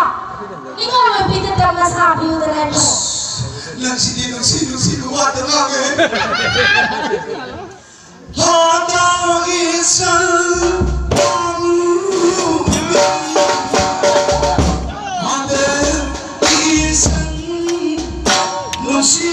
ꯏꯕꯨꯡ ꯂꯣꯏꯕꯤꯗ ꯇꯝꯕ ꯁꯥꯕꯤꯌꯨꯗꯅ ꯏꯕꯨꯡ꯫ ꯅꯪꯁꯤꯗꯤ ꯅꯨꯡꯁꯤ ꯅꯨꯡꯁꯤꯕ ꯋꯥꯗ ꯉꯥꯡꯉꯦ꯫ ꯍꯥꯗꯥꯒꯤ ꯁꯟ ꯄꯥꯝꯂꯨꯕꯤ, ꯍꯥꯗꯥꯒꯤ ꯁꯟ ꯅꯨꯡꯁꯤ꯫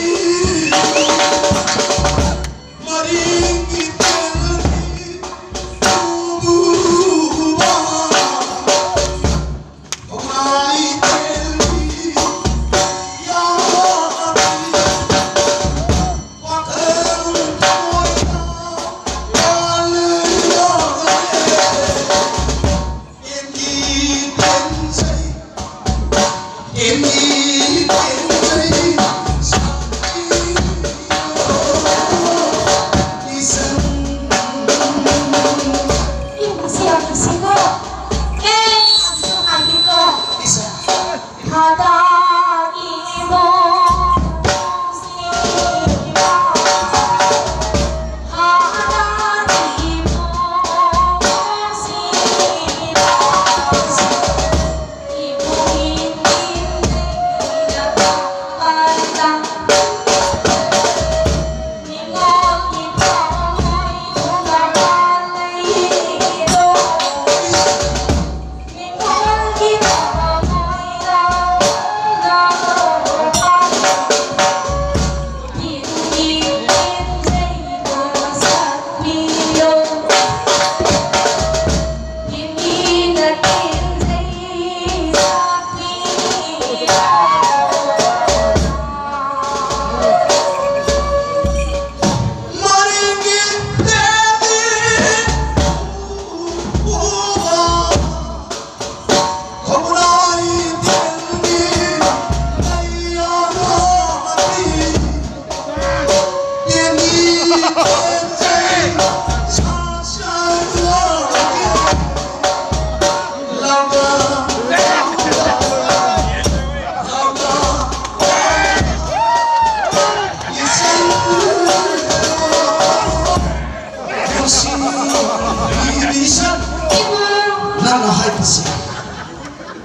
ꯍꯥꯏꯕꯁꯤ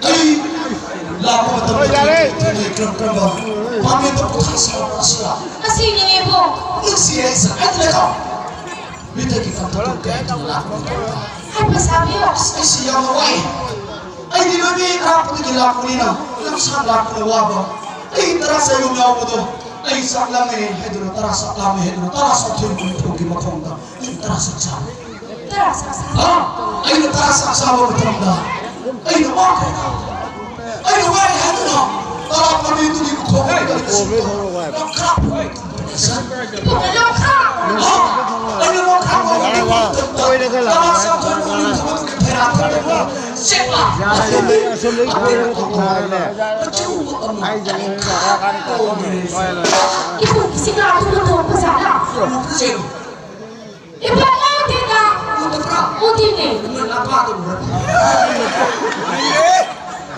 ꯑꯩ ꯂꯥꯛꯄ ꯃꯇꯝꯗ ꯊꯦꯡꯅꯩ꯫ ꯀꯔꯝ ꯀꯔꯝꯕ ꯄꯥꯝꯕꯤꯗ ꯄꯣꯊꯥꯁꯤꯔ? ꯑꯁꯤꯔ? ꯑꯁꯤꯅꯤꯅꯦ ꯏꯕꯨꯡ꯫ ꯅꯨꯡꯁꯤ ꯍꯥꯏꯁꯦ ꯑꯩ ꯂꯩꯀꯣ꯫ ꯃꯤꯇꯒꯤ ꯇꯝꯊꯣꯛ ꯀꯌꯥ ꯂꯥꯛꯄ ꯃꯇꯝꯗ ꯍꯥꯏꯕ ꯁꯥꯕꯤꯌꯣ꯫ ꯑꯁ, ꯑꯩꯁꯤ ꯌꯥꯝꯅ ꯋꯥꯏ꯫ ꯑꯩꯗꯤ ꯂꯣꯏꯅ ꯑꯔꯥꯞꯄꯗꯒꯤ ꯂꯥꯛꯄꯅꯤꯅ ꯂꯝꯁꯥꯡ ꯂꯥꯛꯄꯅ ꯋꯥꯕ꯫ ꯑꯩ ꯇꯔꯥ ꯆꯌꯣꯝ ꯌꯥꯎꯕꯗꯣ ꯑꯩ ꯆꯥꯛ ꯂꯥꯝꯃꯦ ꯍꯥꯏꯗꯨꯅ, ꯇꯔꯥ ꯆꯥꯛ ꯂꯥꯝꯃꯦ ꯍꯥꯏꯗꯨꯅ ꯇꯔꯥ ꯆꯥꯊꯣꯛ ꯃꯅꯤꯄꯨꯔꯒꯤ ꯃꯈꯣꯡꯗ ꯑꯩ ꯇꯔꯥ ꯆꯥꯛ ꯆꯥꯕ꯫ ꯇꯔꯥ ꯆꯥꯛ ꯆꯥꯕ꯫ ꯍꯥ? ꯑꯩꯅ ꯇꯔꯥ ꯆꯥꯛ ꯆꯥꯕ ꯃꯇꯝꯗ ꯑꯩꯅ ꯋꯥꯈ꯭ꯔꯦ꯫ ꯑꯩꯅ ꯋꯥꯔꯦ ꯍꯥꯏꯗꯨꯅ ꯇꯔꯥ ꯄꯥꯝꯕꯤꯗꯨꯒꯤ ꯃꯈꯣꯡꯗ ꯑꯩꯅ ꯁꯤꯕ ꯂꯣꯡꯈ꯭ꯔꯥꯞ ꯏꯕꯨꯡ ꯂꯣꯡꯈ꯭ꯔꯥꯞ꯫ ꯍꯥ? ꯑꯩꯅ ꯂꯣꯡꯈ꯭ꯔꯥꯞ ꯂꯣꯡꯈ꯭ꯔꯥꯞ ꯃꯇꯝꯗ ꯇꯔꯥ ꯆꯥꯊꯣꯛ ꯃꯅꯤꯄꯨꯔꯒꯤ ꯐꯦꯔꯥ ꯊꯝꯗꯅ ꯆꯦꯛꯂꯥ꯫ ꯑꯁꯣꯝꯗꯒꯤ ꯀꯣꯏꯔꯒ ꯊꯣꯛꯄ ꯃꯥꯜꯂꯦ꯫ ꯑꯆꯧꯕ ꯑꯃ꯫ ꯑꯩꯁꯦ ꯑꯩ ꯀꯥ ꯀꯥꯅꯤ ꯀꯥ ꯀꯥꯅꯤ꯫ ꯏꯕꯨꯡ, ꯁꯤ ꯉꯥ ꯑꯗꯨ ꯇꯣꯡꯕ ꯖꯥꯠꯂ? ꯎꯕ꯭ꯔꯥ ꯌꯦꯡꯉꯨ꯫ ꯏꯕꯨꯡ, ꯎꯗꯦꯗ꯫ ꯎꯗꯕ꯭ꯔꯥ? ꯎꯗꯦꯅꯦ꯫ ꯅꯣꯏ ꯅꯄꯥꯗꯣ ꯎꯔꯕ?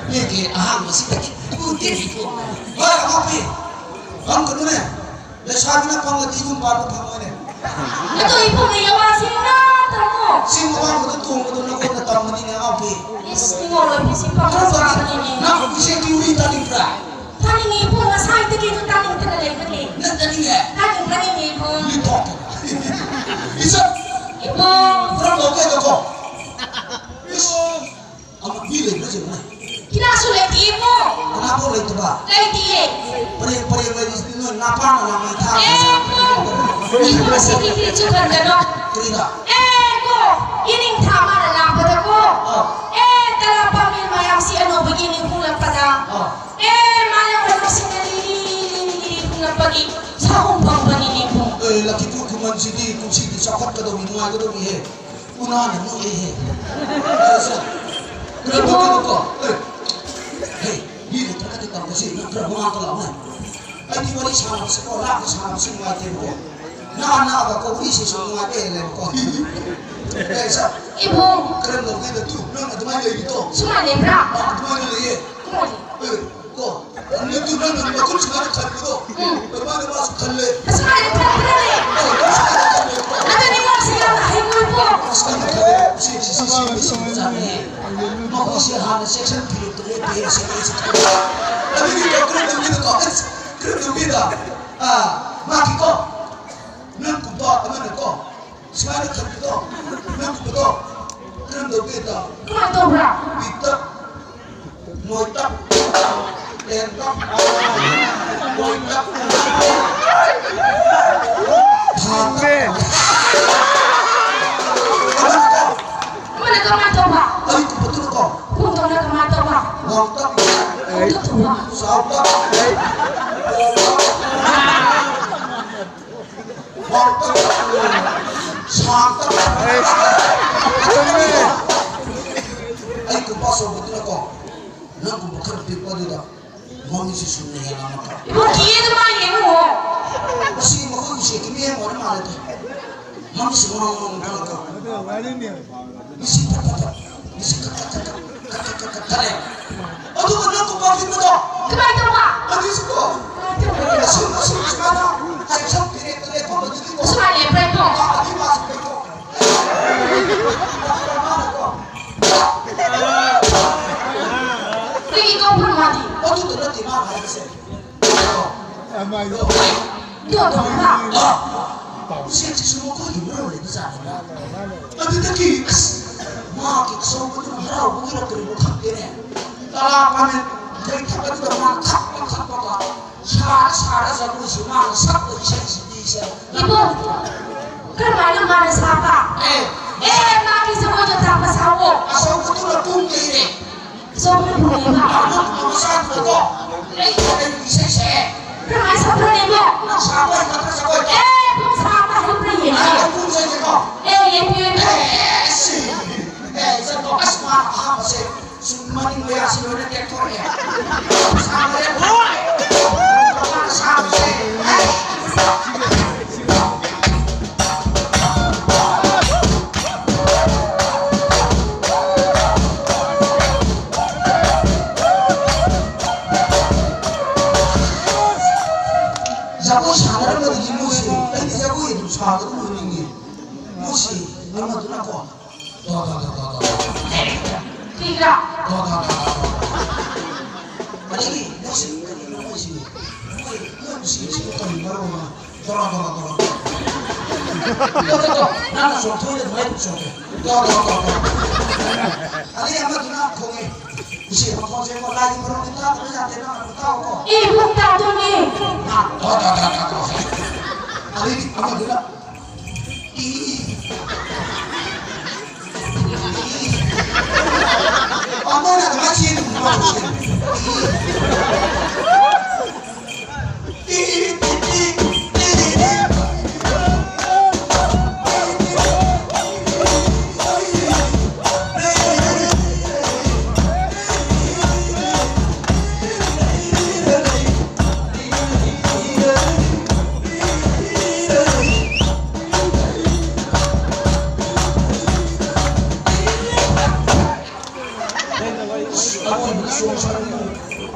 ꯃꯤꯒꯤ ꯑꯍꯥꯟꯕꯁꯤꯗꯒꯤ ꯎꯗꯦ ꯏꯕꯨꯡ꯫ ꯍꯣꯏ, ꯑꯉꯥꯎꯕꯤ꯫ ꯐꯝꯒꯅꯨꯅꯦ꯫ ꯂꯩꯁꯥꯕꯤꯅ ꯐꯝꯂꯗꯤ ꯌꯨꯝ ꯄꯥꯟꯕ ꯐꯪꯉꯣꯏꯅꯦ꯫ ꯑꯗꯣ ꯏꯕꯨꯡꯅ ꯌꯥꯋꯥꯁꯤ ꯉꯥ ꯇꯥꯃꯣ꯫ ꯆꯤꯡ ꯑꯋꯥꯡꯕꯗ ꯇꯣꯡꯕꯗꯣ ꯅꯉꯣꯟꯗ ꯇꯝꯕꯅꯤꯅꯦ, ꯑꯉꯥꯎꯕꯤ꯫ ꯏꯁ, ꯅꯤꯡꯉꯣꯜ ꯑꯣꯏꯕꯤꯁꯤ ꯐꯝꯕ ꯀꯔꯝꯕ ꯁꯥꯕꯅꯤꯅꯦ꯫ ꯅꯪ ꯏꯆꯦꯒꯤ ꯋꯥꯔꯤ ꯇꯥꯅꯤꯡꯕ꯭ꯔꯥ? ꯇꯥꯅꯤꯡꯉꯤ ꯏꯕꯨꯡ, ꯉꯁꯥꯏꯗꯒꯤ ꯑꯗꯨ ꯇꯥꯅꯤꯡꯗꯅ ꯂꯩꯕꯅꯦ꯫ ꯅꯪ ꯇꯥꯅꯤꯡꯉꯦ? ꯇꯥꯅꯤꯡ-, ꯇꯥꯅꯤꯡꯉꯤ ꯏꯕꯨꯡ꯫ ꯂꯤꯊꯣꯛꯀꯦ꯫ ꯏꯆꯟ! ꯏꯕꯨꯡ! ꯈꯔ ꯂꯧꯒꯦꯗꯀꯣ꯫ ꯏꯁ! ꯑꯃ ꯃꯤ ꯂꯩꯕ꯭ꯔꯥ ꯌꯦꯡꯉꯨꯅꯦ꯫ ꯀꯅꯥꯁꯨ ꯂꯩꯇꯦ ꯏꯕꯨꯡ꯫ ꯀꯅꯥꯐꯥꯎ ꯂꯩꯇꯕ? ꯂꯩꯇꯤꯌꯦ꯫ ꯄꯔꯦꯡ ꯄꯔꯦꯡ ꯂꯩꯔꯤꯁꯤꯗꯤ ꯅꯣꯏ ꯅꯄꯥꯅ ꯂꯥꯡꯃꯩ ꯊꯥ ꯑꯦ ꯏꯕꯨꯡ! ꯏꯕꯨꯡ ꯉꯁꯤꯗꯤ ꯀꯔꯤꯁꯨ ꯈꯟꯒꯅꯣ꯫ ꯀꯔꯤꯔꯥ? ꯑꯦ ꯀꯣ, ꯏꯅꯤꯡꯊꯥ ꯃꯥꯅ ꯂꯥꯛꯄꯗꯀꯣ꯫ ꯑꯥ꯫ ꯑꯦ ꯇꯔꯥ ꯄꯥꯝꯕꯤ ꯃꯌꯥꯝꯁꯤ ꯑꯅꯧꯕꯒꯤ ꯅꯤꯡꯈꯨꯂꯛꯄꯗ꯫ ꯑꯥ꯫ ꯑꯦ ꯃꯥꯅ ꯋꯥꯅꯣꯛꯁꯤꯡꯅ ꯂꯤꯔꯤ ꯂꯤꯔꯤ ꯂꯤꯔꯤ ꯈꯨꯝꯂꯛꯄꯒꯤ ꯁꯥꯍꯨꯝ ꯐꯪꯕꯅꯤꯅꯦ ꯏꯕꯨꯡ꯫ ꯑꯦ, ꯂꯛꯈꯤꯄꯨꯔ ꯈꯨꯃꯟꯁꯤꯗꯤ ꯀꯨꯝꯁꯤꯗꯤ ꯆꯥꯎꯈꯠꯀꯗꯧꯔꯤ, ꯅꯨꯡꯉꯥꯏꯒꯗꯧꯔꯤꯍꯦ꯫ ꯎꯅꯥꯅ ꯅꯣꯛꯑꯦꯍꯦ꯫ ꯏꯕꯨꯡ꯫ ꯀꯩꯅꯣꯀꯣ, ꯑꯦ, ꯍꯦ, ꯃꯤ ꯂꯩꯇ꯭ꯔꯒꯗꯤ ꯇꯧꯕꯁꯤ ꯅꯪ ꯈꯔ ꯃꯉꯥꯡ ꯂꯥꯎꯅꯦ꯫ ꯑꯩꯗꯤ ꯋꯥꯔꯤ ꯁꯥꯟꯅꯕꯁꯤꯀꯣ, ꯂꯥꯞꯅ ꯁꯥꯟꯅꯕꯁꯤ ꯅꯨꯡꯉꯥꯏꯇꯦꯕꯀꯣ꯫ ꯅꯛꯑ ꯅꯛꯑꯒꯀꯣ ꯋꯥꯔꯤ ꯁꯤꯁꯨ ꯅꯨꯡꯉꯥꯏꯕ ꯍꯦꯜꯂꯦꯕꯀꯣ꯫ ꯑꯦ, ꯁꯥ-, ꯏꯕꯨꯡ꯫ ꯀꯔꯝ ꯇꯧꯒꯦꯗ ꯇꯨ, ꯅꯪ ꯑꯗꯨꯃꯥꯏꯅ ꯂꯩꯔꯤꯗꯣ? ꯁꯨꯃꯥꯏꯅ ꯂꯩꯕ꯭ꯔꯥ? ꯑ, ꯑꯗꯨꯃꯥꯏꯅ ꯂꯩꯌꯦ꯫ ꯀꯃꯥꯏꯅ? ꯑꯦ, ꯀꯣ, ꯅꯠꯇꯨ ꯅꯪꯅ ꯃꯈꯨꯠ ꯁꯨꯃꯥꯏꯅ ꯈꯟꯕꯗꯣ, ꯎꯝ꯫ ꯑꯗꯨꯃꯥꯏꯅ ꯃꯥꯁꯨ ꯈꯜꯂꯦ꯫ ꯑꯁꯨꯃꯥꯏꯅ ꯈꯟꯕ꯭ꯔꯅꯦ? ꯑꯧ, ꯃꯥꯁꯨ ꯈꯜꯂꯦ꯫ ꯑꯗꯨꯗꯤ ꯃꯥꯁꯦ ꯌꯥꯝꯅ ꯍꯩꯀꯣꯏꯀꯣ꯫ ꯑꯁ, ꯈꯜꯂꯦ, ꯈꯜꯂꯦ꯫ ꯁꯤ, ꯁꯤ, ꯁꯤ, ꯁꯤꯕꯁꯤꯡ ꯆꯥꯅꯩ꯫ ꯃꯈꯣꯏꯁꯦ ꯍꯥꯟꯅ section ꯐꯤꯔꯦꯞꯇ ꯂꯦꯞꯄꯦ, ꯁꯦꯀꯦꯟ section꯫ ꯑꯗꯨꯒꯤꯗꯣ ꯀꯔꯝ ꯇꯧꯒꯦꯗꯀꯣ? ꯑꯁ, ꯀꯔꯝ ꯇꯧꯒꯦꯗ? ꯑꯥ, ꯃꯥꯒꯤꯀꯣ, ꯅꯪꯒꯨꯝꯕ ꯑꯃꯅꯀꯣ, ꯁꯨꯃꯥꯏꯅ ꯈꯟꯕꯗꯣ, ꯅꯪꯒꯨꯝꯕꯗꯣ, ꯀꯔꯝ ꯇꯧꯒꯦꯗ? ꯀꯃꯥꯏꯅ ꯇꯧꯕ꯭ꯔꯥ? ꯄꯤꯛꯇꯛ, ꯅꯣꯏꯇꯛ, ꯇꯦꯟꯇꯛ, ꯅꯣꯏꯇꯛ, ꯊꯥꯇꯛ꯫ ꯑꯃꯅꯀꯣ, ꯑꯃꯅ ꯀꯃꯥꯏꯅ ꯇꯧꯕ? ꯑꯩꯒꯨꯝꯕꯗꯨꯅꯀꯣ, ꯈꯣꯡꯗꯧꯅ ꯀꯃꯥꯏꯅ ꯇꯧꯕ? ꯋꯥꯡꯇꯛ, ꯈꯣꯡꯗꯧ ꯇꯧꯕ꯫ ꯆꯥꯎꯇꯛ, ꯄꯣꯝꯇꯛ, ꯋꯥꯡꯇꯛ, ꯁꯥꯡꯇꯛ꯫ ꯑꯩꯒꯨꯝꯕ ꯑꯆꯧꯕꯗꯨꯅꯀꯣ, ꯅꯪꯒꯨꯝꯕ ꯈꯔ ꯄꯤꯛꯄꯗꯨꯗ ꯃꯃꯤꯠꯁꯤ ꯁꯨꯝꯅ ꯌꯦꯡꯉꯝꯃꯒ꯫ ꯏꯕꯣ, ꯀꯤꯌꯦ ꯑꯗꯨꯃꯥꯏꯅ ꯌꯦꯡꯉꯨ꯫ ꯃꯁꯤ ꯃꯈꯣꯏꯒꯤ ꯁꯦꯛꯀꯤ ꯃꯤꯌꯦꯡ ꯑꯣꯏꯔ ꯃꯥꯜꯂꯦꯗ꯫ ꯃꯃꯤꯠꯁꯤ ꯉꯥꯡ ꯉꯥꯡ ꯉꯥꯡꯉꯒ꯫ ꯃꯁꯤ ꯐꯠ ꯐꯠ ꯐꯠ꯫ ꯃꯁꯤ ꯈꯠ ꯈꯠ ꯈꯠ ꯈꯠ ꯈꯠ ꯈꯠ ꯈꯠ ꯈꯠꯂꯦ꯫ ꯑꯗꯨꯒ ꯅꯪ ꯀꯣꯄꯥ ꯐꯤꯠꯄꯗꯣ꯫ ꯀꯃꯥꯏꯅ ꯇꯧꯕ? ꯑꯗꯨꯁꯨꯀꯣ꯫ ꯀꯃꯥꯏꯅ ꯇꯧꯕ? ꯑꯁꯨꯝ ꯑꯁꯨꯝ ꯁꯨꯃꯥꯏꯅ ꯁꯦꯛꯁꯟ ꯄꯤꯔꯦꯛꯇ ꯂꯦꯞꯄꯝꯕꯗꯨꯒꯤꯀꯣ꯫ ꯁꯨꯃꯥꯏꯅ ꯂꯦꯞꯄ꯭ꯔꯦꯀꯣ꯫ ꯑꯗꯨꯒꯤ ꯃꯥꯁꯨ ꯂꯦꯞꯄꯣ꯫ ꯃꯥꯅꯀꯣ꯫ ꯀꯩꯒꯤ ꯀꯧꯕ꯭ꯔꯣ ꯃꯥꯗꯤ? ꯑꯗꯨꯗ ꯅꯠꯇꯦ ꯃꯥꯅ ꯍꯥꯏꯕꯁꯦ꯫ ꯑꯗꯣ, ꯑꯗꯣ, ꯍꯥ? ꯎꯆꯦꯛꯁꯤꯁꯨ ꯃꯈꯣꯏꯒꯤ ꯃꯔꯣꯜ ꯂꯩꯕ ꯖꯥꯠꯅꯤꯅ꯫ ꯑꯗꯨꯗꯒꯤ, ꯑꯁ, ꯃꯥꯒꯤ ꯑꯆꯧꯕꯗꯨꯅ ꯍꯔꯥꯎꯕꯒꯤꯔ ꯀꯔꯤꯅꯣ ꯈꯪꯗꯦꯅꯦ꯫ ꯇꯂꯥ ꯄꯥꯃꯦꯟ ꯂꯩꯊꯛ ꯑꯗꯨꯗ ꯃꯥꯅ ꯈꯞꯄ ꯈꯞꯄꯒ, ꯁꯥꯔ ꯁꯥꯔ ꯖꯒꯣꯏꯁꯤ ꯃꯥꯅ ꯁꯛꯄ ꯏꯁꯩꯁꯤꯗꯤ ꯏꯆꯦ꯫ ꯏꯕꯣ, ꯀꯔꯝꯍꯥꯏꯅ ꯃꯥꯅ ꯁꯥꯕ? ꯑꯦ꯫ ꯑꯦ, ꯃꯥꯒꯤ ꯖꯒꯣꯏꯗꯣ ꯇꯥꯛꯄ ꯁꯥꯑꯣ꯫ ꯑꯆꯧꯕꯗꯨꯅ ꯄꯨꯡ ꯂꯩꯔꯦ꯫ ꯁꯣꯝꯅ ꯄꯨꯔꯛꯏꯕ꯫ ꯀꯃꯥꯏ ꯁꯥꯕ꯭ꯔꯅꯦꯕꯣ? ꯑꯦ, ꯄꯨꯡ ꯁꯥꯕ ꯍꯩꯕ꯭ꯔꯥ ꯌꯦꯡꯒꯦ꯫ ꯑꯦ, ꯌꯦꯡꯕꯤꯌꯨ, ꯌꯦꯡꯕꯤꯌꯨ꯫ ꯖꯒꯣꯏ ꯁꯥꯟꯅꯔꯝꯕꯗꯒꯤ ꯃꯣꯏꯁꯦ, ꯑꯩꯗꯤ ꯖꯒꯣꯏ ꯑꯗꯨꯝ ꯁꯥꯒꯗꯕ ꯑꯣꯏꯅꯤꯡꯉꯤ꯫ ꯃꯣꯏꯁꯦ ꯑꯃꯗꯨꯅꯀꯣ, ꯇꯣ, ꯇꯣ, ꯇꯣ, ꯇꯣ, ꯇꯣ꯫ ꯀꯩꯒꯤꯔꯥ? ꯇꯣ, ꯇꯣ, ꯇꯣ, ꯇꯣ, ꯇꯣ꯫ ꯑꯗꯒꯤ ꯃꯣꯏꯁꯤ ꯀꯔꯤꯅꯣ ꯃꯣꯏꯁꯤ? ꯃꯣꯏ, ꯃꯣꯏ ꯅꯨꯡꯁꯤꯕꯁꯤꯕꯨ ꯀꯔꯤ ꯃꯔꯝꯅꯣ? ꯇꯣ, ꯇꯣ, ꯇꯣ, ꯇꯣ, ꯇꯣ꯫ ꯇꯣ, ꯇꯣ, ꯇꯣ꯫ ꯅꯪꯅ ꯆꯣꯡꯊꯣꯛꯏꯗꯣ ꯑꯗꯨꯃꯥꯏꯅ ꯆꯣꯡꯊꯣꯛꯑꯣ꯫ ꯇꯣ, ꯇꯣ, ꯇꯣ, ꯇꯣ꯫ ꯑꯗꯩ ꯑꯃꯗꯨꯅ ꯈꯣꯡꯉꯦ꯫ ꯏꯆꯦ ꯃꯈꯣꯟꯁꯦ ꯑꯩꯉꯣꯟꯗ ꯂꯥꯏꯒꯤ ꯃꯔꯣꯟꯗꯤ ꯇꯥꯗꯕ ꯌꯥꯗꯦ, ꯅꯪ ꯑꯗꯨꯝ ꯇꯥꯎꯀꯣ꯫ ꯑꯦ, ꯏꯕꯣꯛ ꯇꯥꯗꯣꯏꯅꯦ꯫ ꯇꯣ, ꯇꯣ, ꯇꯣ, ꯇꯣ, ꯇꯣ꯫ ꯑꯗꯩꯗꯤ ꯑꯃꯗꯨꯅ ꯑꯔꯣꯏꯕꯗ ꯆꯣꯡꯊꯔꯛꯏ꯫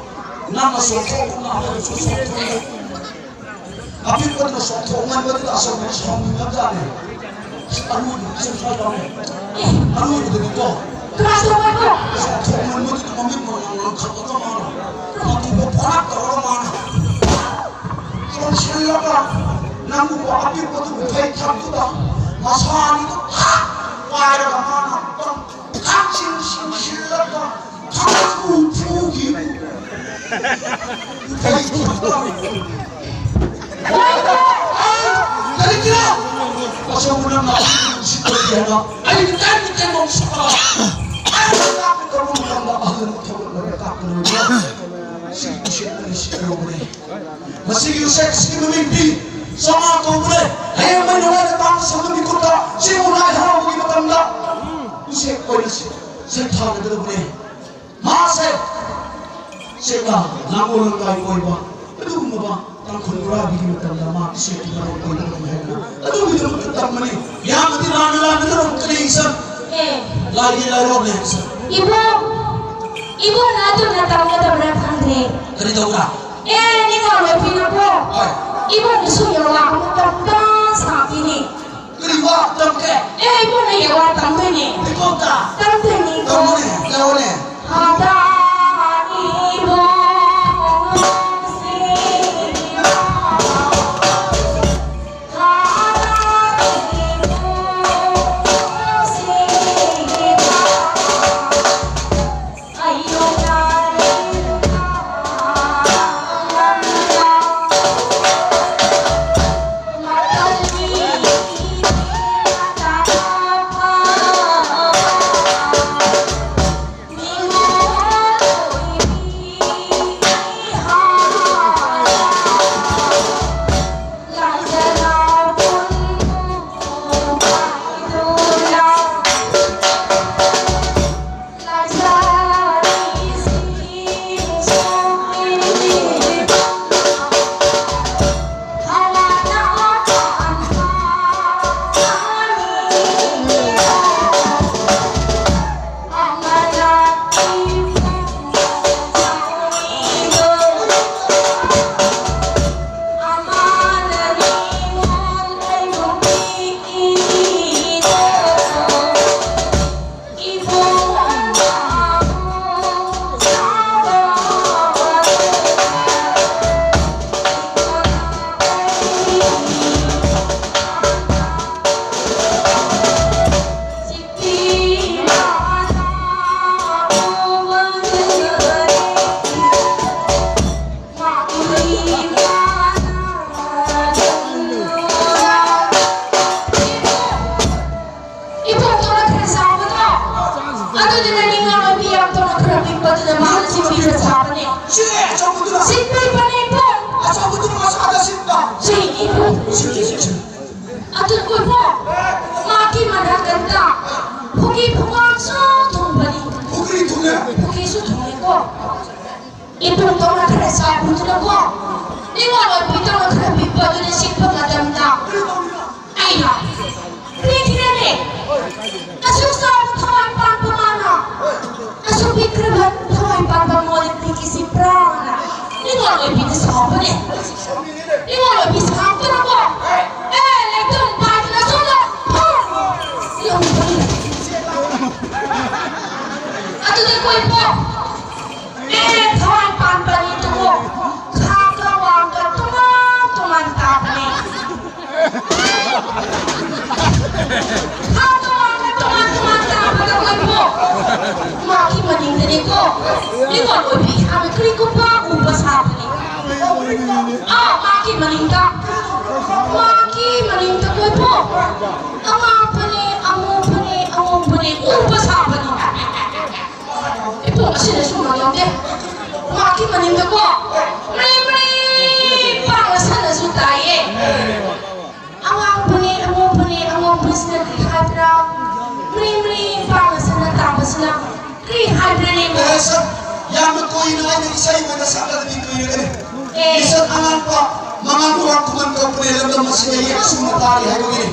ꯅꯪꯅ ꯆꯣꯡꯊꯣꯛꯄ ꯉꯝꯕꯗꯁꯨ ꯆꯣꯡꯊꯣꯛꯏ꯫ ꯑꯄꯤꯛꯄꯗꯨꯅ ꯆꯣꯡꯊꯣꯛꯃꯟꯕꯗꯨꯗ ꯑꯆꯧꯕꯅ ꯁꯥꯎꯅꯤꯡꯉꯕꯖꯥꯠꯅꯤ꯫ ꯑꯔꯣꯏꯕꯗ ꯆꯣꯡꯊꯔꯛꯑꯦ꯫ ꯑꯔꯣꯏꯕꯗꯗꯤꯀꯣ꯫ ꯀꯅꯥ ꯆꯣꯡꯊꯔꯛꯄ? ꯆꯣꯡꯊꯣꯛꯃꯟꯕꯗꯨꯗ ꯃꯃꯤꯠ ꯃꯉꯥꯜ ꯉꯥꯡꯈꯠꯂꯒ ꯃꯥꯅ ꯃꯇꯨꯒ ꯐꯣꯔꯥꯛ ꯇꯧꯔꯒ ꯃꯥꯅ ꯆꯣꯡꯁꯤꯜꯂꯒ ꯅꯪꯒꯨꯝꯕ ꯑꯄꯤꯛꯄꯗꯨ ꯎꯐꯩ ꯊꯛꯇꯨꯗ ꯃꯁꯥ ꯑꯅꯤꯗꯨ ꯊꯛ ꯄꯥꯏꯔꯒ ꯃꯥꯅ ꯊꯛ ꯆꯤꯡꯁꯤꯜꯂꯒ ꯊꯛ ꯎꯐꯨꯒꯤ ꯎꯐꯩ ꯊꯛꯇ ꯀꯔꯤꯒꯤꯔ? ꯑꯆꯧꯕꯅ ꯃꯥꯕꯨ ꯅꯨꯡꯁꯤꯗꯕꯒꯤ ꯍꯥꯏꯅ ꯑꯩꯒꯤ ꯇꯥꯏꯝ ꯇꯦꯕꯜ ꯁꯛꯂꯒ ꯑꯩꯅ ꯇꯥꯛꯀꯦ ꯇꯧꯕ ꯃꯇꯝꯗ ꯑꯍꯜ ꯑꯃ ꯊꯣꯛꯂꯛꯂꯒ ꯇꯥꯛꯄꯅꯦ꯫ ꯁꯤ ꯎꯆꯦꯛ ꯑꯅꯤꯁꯤ ꯑꯌꯧꯕꯅꯦ꯫ ꯃꯁꯤꯒꯤ ꯎꯆꯦꯛꯁꯤꯒꯤ ꯃꯃꯤꯡꯗꯤ ꯆꯥꯃꯥ ꯀꯧꯕꯅꯦ꯫ ꯍꯌꯦꯡ ꯃꯩ ꯅꯨꯡꯉꯥꯏꯅ ꯇꯥꯡ ꯁꯝꯕ ꯃꯤꯀꯨꯞꯇ ꯆꯤꯡ ꯂꯥꯏ ꯍꯔꯥꯎꯕꯒꯤ ꯃꯇꯝꯗ ꯎꯆꯦꯛ ꯑꯣꯏꯅ ꯁꯩꯊꯥꯒꯗꯕꯅꯦ꯫ ꯃꯥꯁꯦ ꯁꯦꯛꯂꯥ ꯂꯥꯡꯒꯣꯜ ꯂꯝꯂꯥꯏ ꯑꯣꯏꯕ ꯑꯗꯨꯒꯨꯝꯂꯕ ꯇꯥꯡꯈꯨꯜ ꯅꯨꯔꯥꯕꯤꯒꯤ ꯃꯇꯝꯗ ꯃꯥ ꯏꯁꯩꯒꯤ ꯃꯔꯨꯞ ꯑꯣꯏꯒꯗꯕꯅꯤ ꯍꯥꯏꯗꯅ ꯑꯗꯨꯒꯤꯗꯃꯛꯇ ꯇꯝꯕꯅꯤ꯫ ꯌꯥꯝꯅꯗꯤ ꯂꯥꯟꯅ ꯂꯥꯟꯅꯗꯕ ꯀꯔꯤ ꯏꯆꯟ? ꯑꯦ꯫ ꯂꯥꯏꯒꯤ ꯂꯥꯏꯔꯣꯛꯅꯦ ꯏꯆꯟ꯫ ꯏꯕꯨꯡ, ꯏꯕꯨꯡꯅ ꯑꯗꯨꯝꯅ ꯇꯝꯒꯗꯕ꯭ꯔꯥ ꯈꯪꯗ꯭ꯔꯦ꯫ ꯀꯔꯤ ꯇꯧꯕ꯭ꯔꯥ? ꯑꯦ, ꯅꯤꯡꯉꯥꯡ ꯑꯣꯏꯕꯤꯅꯀꯣ꯫ ꯍꯣꯏ꯫ ꯏꯕꯨꯡꯒꯤꯁꯨ ꯌꯧꯔꯛꯑꯕ ꯃꯇꯝ ꯁꯥꯡꯈꯤꯅꯤ꯫ ꯀꯔꯤ ꯋꯥ ꯇꯝꯒꯦ? ꯑꯦ, ꯏꯕꯨꯡꯅ ꯌꯧꯔꯛꯑ ꯇꯝꯗꯣꯏꯅꯦ꯫ ꯇꯝꯊꯣꯏꯅꯤꯀꯣ꯫ ꯇꯝꯃꯨꯅꯦ, ꯂꯧꯅꯦ꯫ ꯍꯥꯗꯥ ꯏꯕꯨꯡꯁꯤꯒꯤ ꯍꯥꯗꯥ ꯏꯕꯨꯡꯁꯤꯒꯤ ꯏꯕꯨꯡꯗꯧꯅ ꯈꯔ ꯆꯥꯎꯕꯗꯣ, ꯑꯗꯨꯗꯨꯅ ꯅꯤꯡꯉꯥꯜ ꯑꯣꯏꯕꯤ ꯌꯥꯝꯗꯧꯅ ꯈꯔ ꯄꯤꯛꯄꯗꯨꯅ ꯃꯥꯅ ꯁꯤꯟꯕꯤ ꯈꯔ ꯁꯥꯕꯅꯦ꯫ ꯁꯤꯅꯦ ꯑꯆꯧꯕꯗꯨꯅ꯫ ꯁꯤꯟꯕꯤꯕꯅꯦ ꯏꯕꯨꯡ꯫ ꯑꯆꯧꯕꯗꯨꯅ ꯃꯁꯥꯗ ꯁꯤꯟꯕ꯫ ꯁꯤ ꯏꯕꯨꯡ꯫ ꯁꯤ, ꯁꯤ, ꯁꯤ, ꯁꯤ꯫ ꯑꯗꯨ ꯏꯕꯨꯡ, ꯃꯥꯒꯤ ꯃꯅꯥꯀꯟꯗ ꯐꯨꯒꯤ ꯐꯨꯉꯥꯝꯁꯨ ꯊꯨꯡꯕꯅꯤ꯫ ꯐꯨꯒꯤ ꯊꯨꯡꯉꯦ꯫ ꯐꯨꯒꯤꯁꯨ ꯊꯨꯡꯉꯦꯀꯣ꯫ ꯏꯕꯨꯡꯗꯧꯅ ꯈꯔ ꯆꯥꯎꯕꯗꯨꯅꯀꯣ, ꯅꯤꯡꯉꯣꯜ ꯑꯣꯏꯕꯤꯗꯧꯅ ꯈꯔ ꯄꯤꯛꯄꯗꯨꯅ ꯁꯤꯠꯄ ꯃꯇꯝꯗ ꯑꯩꯅ ꯄꯤꯈꯤꯔꯦꯅꯦ꯫ ꯑꯁꯨꯛ ꯆꯥꯎꯕ ꯊꯋꯥꯏ ꯄꯥꯟꯕ ꯃꯥꯅ ꯑꯁꯨꯛ ꯄꯤꯛꯈ꯭ꯔꯕ ꯊꯋꯥꯏ ꯄꯥꯟꯕ ꯃꯣꯏꯅ ꯄꯤꯈꯤꯁꯤꯕ꯭ꯔꯥꯅ ꯅꯤꯡꯉꯣꯜ ꯑꯣꯏꯕꯤꯅ ꯁꯥꯎꯕꯅꯦ꯫ ꯅꯤꯡꯉꯣꯜ ꯑꯣꯏꯕꯤ ꯁꯥꯎꯗꯅꯀꯣ, ꯑꯦ, ꯂꯩꯇꯣꯟ ꯄꯥꯏꯗꯅ ꯁꯣꯝꯗ ꯐꯝ! ꯌꯧꯕꯅꯤ꯫ ꯅꯤꯉꯣꯜ ꯑꯣꯏꯕꯤ ꯏꯍꯥꯛꯅ ꯀꯔꯤꯒꯨꯝꯕ ꯎꯕ ꯁꯥꯕꯅꯤ꯫ ꯑꯥ, ꯃꯍꯥꯛꯀꯤ ꯃꯅꯤꯡꯗ, ꯃꯍꯥꯛꯀꯤ ꯃꯅꯤꯡꯗ ꯀꯣ ꯏꯕꯣꯛ, ꯑꯉꯥꯡꯕꯅꯦ, ꯑꯃꯨꯕꯅꯦ, ꯑꯉꯧꯕꯅꯦ ꯎꯕ ꯁꯥꯕꯅꯤ꯫ ꯏꯕꯣꯛ ꯑꯁꯤꯅꯁꯨ ꯃꯥꯟꯅꯗꯦ꯫ ꯃꯍꯥꯛꯀꯤ ꯃꯅꯤꯡꯗꯀꯣ ꯃ꯭ꯔꯤ ꯃ꯭ꯔꯤ ꯄꯥꯡꯅ ꯁꯥꯟꯅꯁꯨ ꯇꯥꯏꯌꯦ꯫ ꯑꯉꯥꯡꯕꯅꯦ, ꯑꯉꯧꯕꯅꯦ, ꯑꯉꯧꯕꯁꯤꯅ ꯀꯔꯤ ꯍꯥꯏꯕ꯭ꯔꯥ? ꯃ꯭ꯔꯤ ꯃ꯭ꯔꯤ ꯄꯥꯡꯅ ꯁꯥꯟꯅ ꯇꯥꯕꯁꯤꯅ ꯀꯔꯤ ꯍꯥꯏꯕ꯭ꯔꯥꯅꯦ? ꯑꯦ, ꯁꯛ ꯌꯥꯝꯅ ꯀꯨꯏꯅ ꯑꯩꯅ ꯏꯁꯩ ꯑꯣꯏꯅ ꯁꯛꯂꯒꯗꯤ ꯀꯨꯏꯔꯒꯅꯤ꯫ ꯑꯦ꯫ ꯏꯁꯛ ꯑꯉꯥꯡꯕ ꯃꯉꯥꯜ ꯂꯨꯋꯥꯡ ꯈꯨꯃꯟ ꯀꯧꯕꯅꯦ, ꯂꯝꯗꯝ ꯑꯁꯤꯗ ꯌꯦꯛ ꯁꯨꯅ ꯇꯥꯔꯤ ꯍꯥꯏꯕꯒꯤꯅꯤ꯫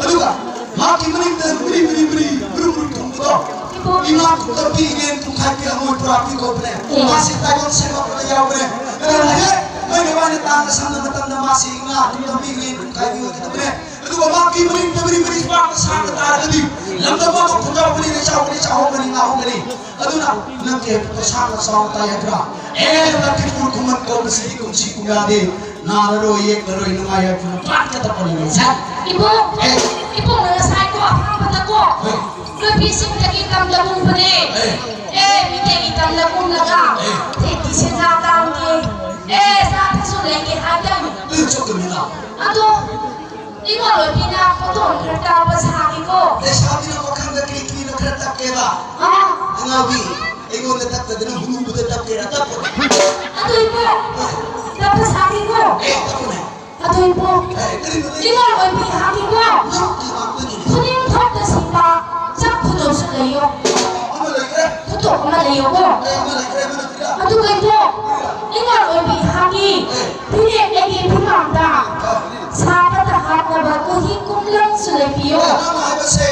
ꯑꯗꯨꯒ ꯃꯍꯥꯛꯀꯤ ꯃꯅꯤꯡꯗ ꯃ꯭ꯔꯤ ꯃ꯭ꯔꯤ ꯃ꯭ꯔꯤ ꯕ꯭ꯔꯨ ꯕ꯭ꯔꯨ ꯊꯨꯡꯕꯗꯣ ꯏꯃꯥ ꯈꯨꯗꯝꯕꯤ ꯏꯔꯦꯟ ꯄꯨꯡꯈꯥꯏꯕꯤ ꯑꯃꯣꯏ ꯄꯨꯔꯥꯛꯄꯤ ꯀꯧꯕꯅꯦ꯫ ꯃꯥꯁꯤ ꯇꯥꯏꯕꯪ ꯁꯦꯝꯕ ꯄꯣꯠꯇ ꯌꯥꯎꯕꯅꯦ꯫ ꯑꯗꯨꯅ ꯍꯦꯛ ꯃꯣꯏ ꯃꯕꯥꯅꯤ ꯇꯥꯡꯅ ꯁꯝꯅ ꯃꯇꯝꯗ ꯃꯥꯁꯤ ꯏꯃꯥ ꯈꯨꯗꯝꯕꯤ ꯏꯔꯦꯟ ꯄꯨꯡꯈꯥꯏꯕꯤ ꯑꯣꯏꯒꯗꯕꯅꯦ꯫ ꯑꯗꯨꯒ ꯃꯍꯥꯛꯀꯤ ꯃꯅꯤꯡꯗ ꯃ꯭ꯔꯤ ꯃ꯭ꯔꯤ ꯄꯥꯛꯅ ꯁꯥꯡꯅ ꯇꯥꯔꯒꯗꯤ ꯂꯝꯗꯝ ꯑꯃ ꯈꯨꯟꯖꯥꯎꯒꯅꯤ, ꯂꯩꯆꯥꯎꯒꯅꯤ, ꯆꯥꯍꯣꯡꯒꯅꯤ, ꯉꯥꯍꯣꯡꯒꯅꯤ꯫ ꯑꯗꯨꯅ ꯅꯪꯒꯤ ꯍꯦꯛꯇ ꯁꯥꯡꯅ ꯆꯥꯎꯅ ꯇꯥꯏ ꯍꯥꯏꯕ꯭ꯔꯥ? ꯑꯦ, ꯅꯪꯒꯤ ꯄꯨꯔ ꯈꯨꯃꯟ ꯀꯧꯕꯁꯤꯗꯤ ꯀꯨꯝꯁꯤ ꯀꯨꯝꯌꯥꯗꯦ꯫ ꯅꯥꯔꯔꯣꯏ, ꯌꯦꯛꯂꯔꯣꯏ, ꯅꯨꯡꯉꯥꯏ ꯌꯥꯏꯐꯅ ꯄꯥꯟꯒꯗꯕꯅꯤ, ꯂꯩꯁꯥ꯫ ꯏꯕꯣꯛ, ꯑꯦ꯫ ꯏꯕꯣꯛꯅ ꯉꯁꯥꯏꯀꯣ ꯑꯍꯥꯟꯕꯗꯀꯣ ꯍꯣꯏ꯫ ꯅꯨꯄꯤꯁꯤꯡꯗꯒꯤ ꯇꯝꯂꯒꯨꯝꯕꯅꯦ꯫ ꯑꯦ꯫ ꯑꯦ, ꯃꯤꯗꯒꯤ ꯇꯝꯂꯒꯨꯝꯂꯒ ꯑꯦ꯫ ꯊꯦꯛꯀꯤ ꯁꯦꯟꯖꯥ ꯇꯥꯡꯒꯦ꯫ ꯑꯦ, ꯆꯥ ꯊꯛꯁꯨ ꯂꯩꯒꯦ ꯍꯥꯏꯗꯥꯏꯅꯦ? ꯑꯗꯨ ꯆꯠꯀꯅꯤꯅ꯫ ꯑꯗꯣ ꯅꯤꯉꯣꯜ ꯑꯣꯏꯕꯤꯅ ꯐꯣꯇꯣ ꯈꯔ ꯇꯥꯕ ꯁꯥꯒꯦꯀꯣ꯫ ꯂꯩꯁꯥꯕꯤꯅ ꯋꯥꯈꯜꯗ ꯀꯔꯤ ꯀꯔꯤꯅꯣ ꯈꯔ ꯇꯞꯀꯦꯕ꯫ ꯑꯥ꯫ ꯑꯉꯥꯎꯕꯤ, ꯑꯩꯉꯣꯟꯗ ꯇꯞꯇꯗꯅ ꯍꯨꯅꯨꯕꯗ ꯇꯞꯀꯦꯔꯥ ꯇꯞꯄꯣ꯫ ꯑꯗꯨ ꯏꯕꯣꯛ, ꯇꯞꯄ ꯁꯥꯒꯦꯀꯣ꯫ ꯑꯦ, ꯇꯞꯄꯣꯅꯦ꯫ ꯑꯗꯨ ꯏꯕꯣꯛ, ꯑꯦ, ꯀꯔꯤꯅꯣ? ꯅꯤꯉꯣꯜ ꯑꯣꯏꯕꯤ ꯍꯥꯒꯦꯀꯣ꯫ ꯅꯪ ꯀꯔꯤ ꯉꯥꯡꯗꯣꯏꯅꯣ? ꯈꯨꯅꯤꯡ ꯊꯣꯛꯇ ꯁꯤꯡꯕ ꯆꯞ ꯈꯨꯗꯣꯞꯁꯨ ꯂꯩꯌꯣ꯫ ꯑꯃ ꯂꯩꯈ꯭ꯔꯦ꯫ ꯈꯨꯗꯣꯞ ꯑꯃ ꯂꯩꯌꯣꯀꯣ꯫ ꯑꯦ, ꯑꯃ ꯂꯩꯈ꯭ꯔꯦ, ꯑꯃ ꯂꯩꯈ꯭ꯔꯦ꯫ ꯑꯗꯨꯒ ꯏꯕꯣꯛ, ꯅꯤꯉꯣꯜ ꯑꯣꯏꯕꯤ ꯍꯥꯒꯤ ꯑꯦ꯫ ꯐꯤꯔꯦꯛ ꯑꯩꯒꯤ ꯐꯤꯃꯥꯡꯗ ꯑꯥ꯫ ꯁꯥꯕꯗ ꯍꯥꯞꯅꯕ ꯀꯨꯍꯤ ꯀꯨꯝꯂꯪꯁꯨ ꯂꯩꯕꯤꯌꯣ꯫ ꯑꯦ, ꯅꯪꯅ ꯍꯥꯏꯕꯁꯦ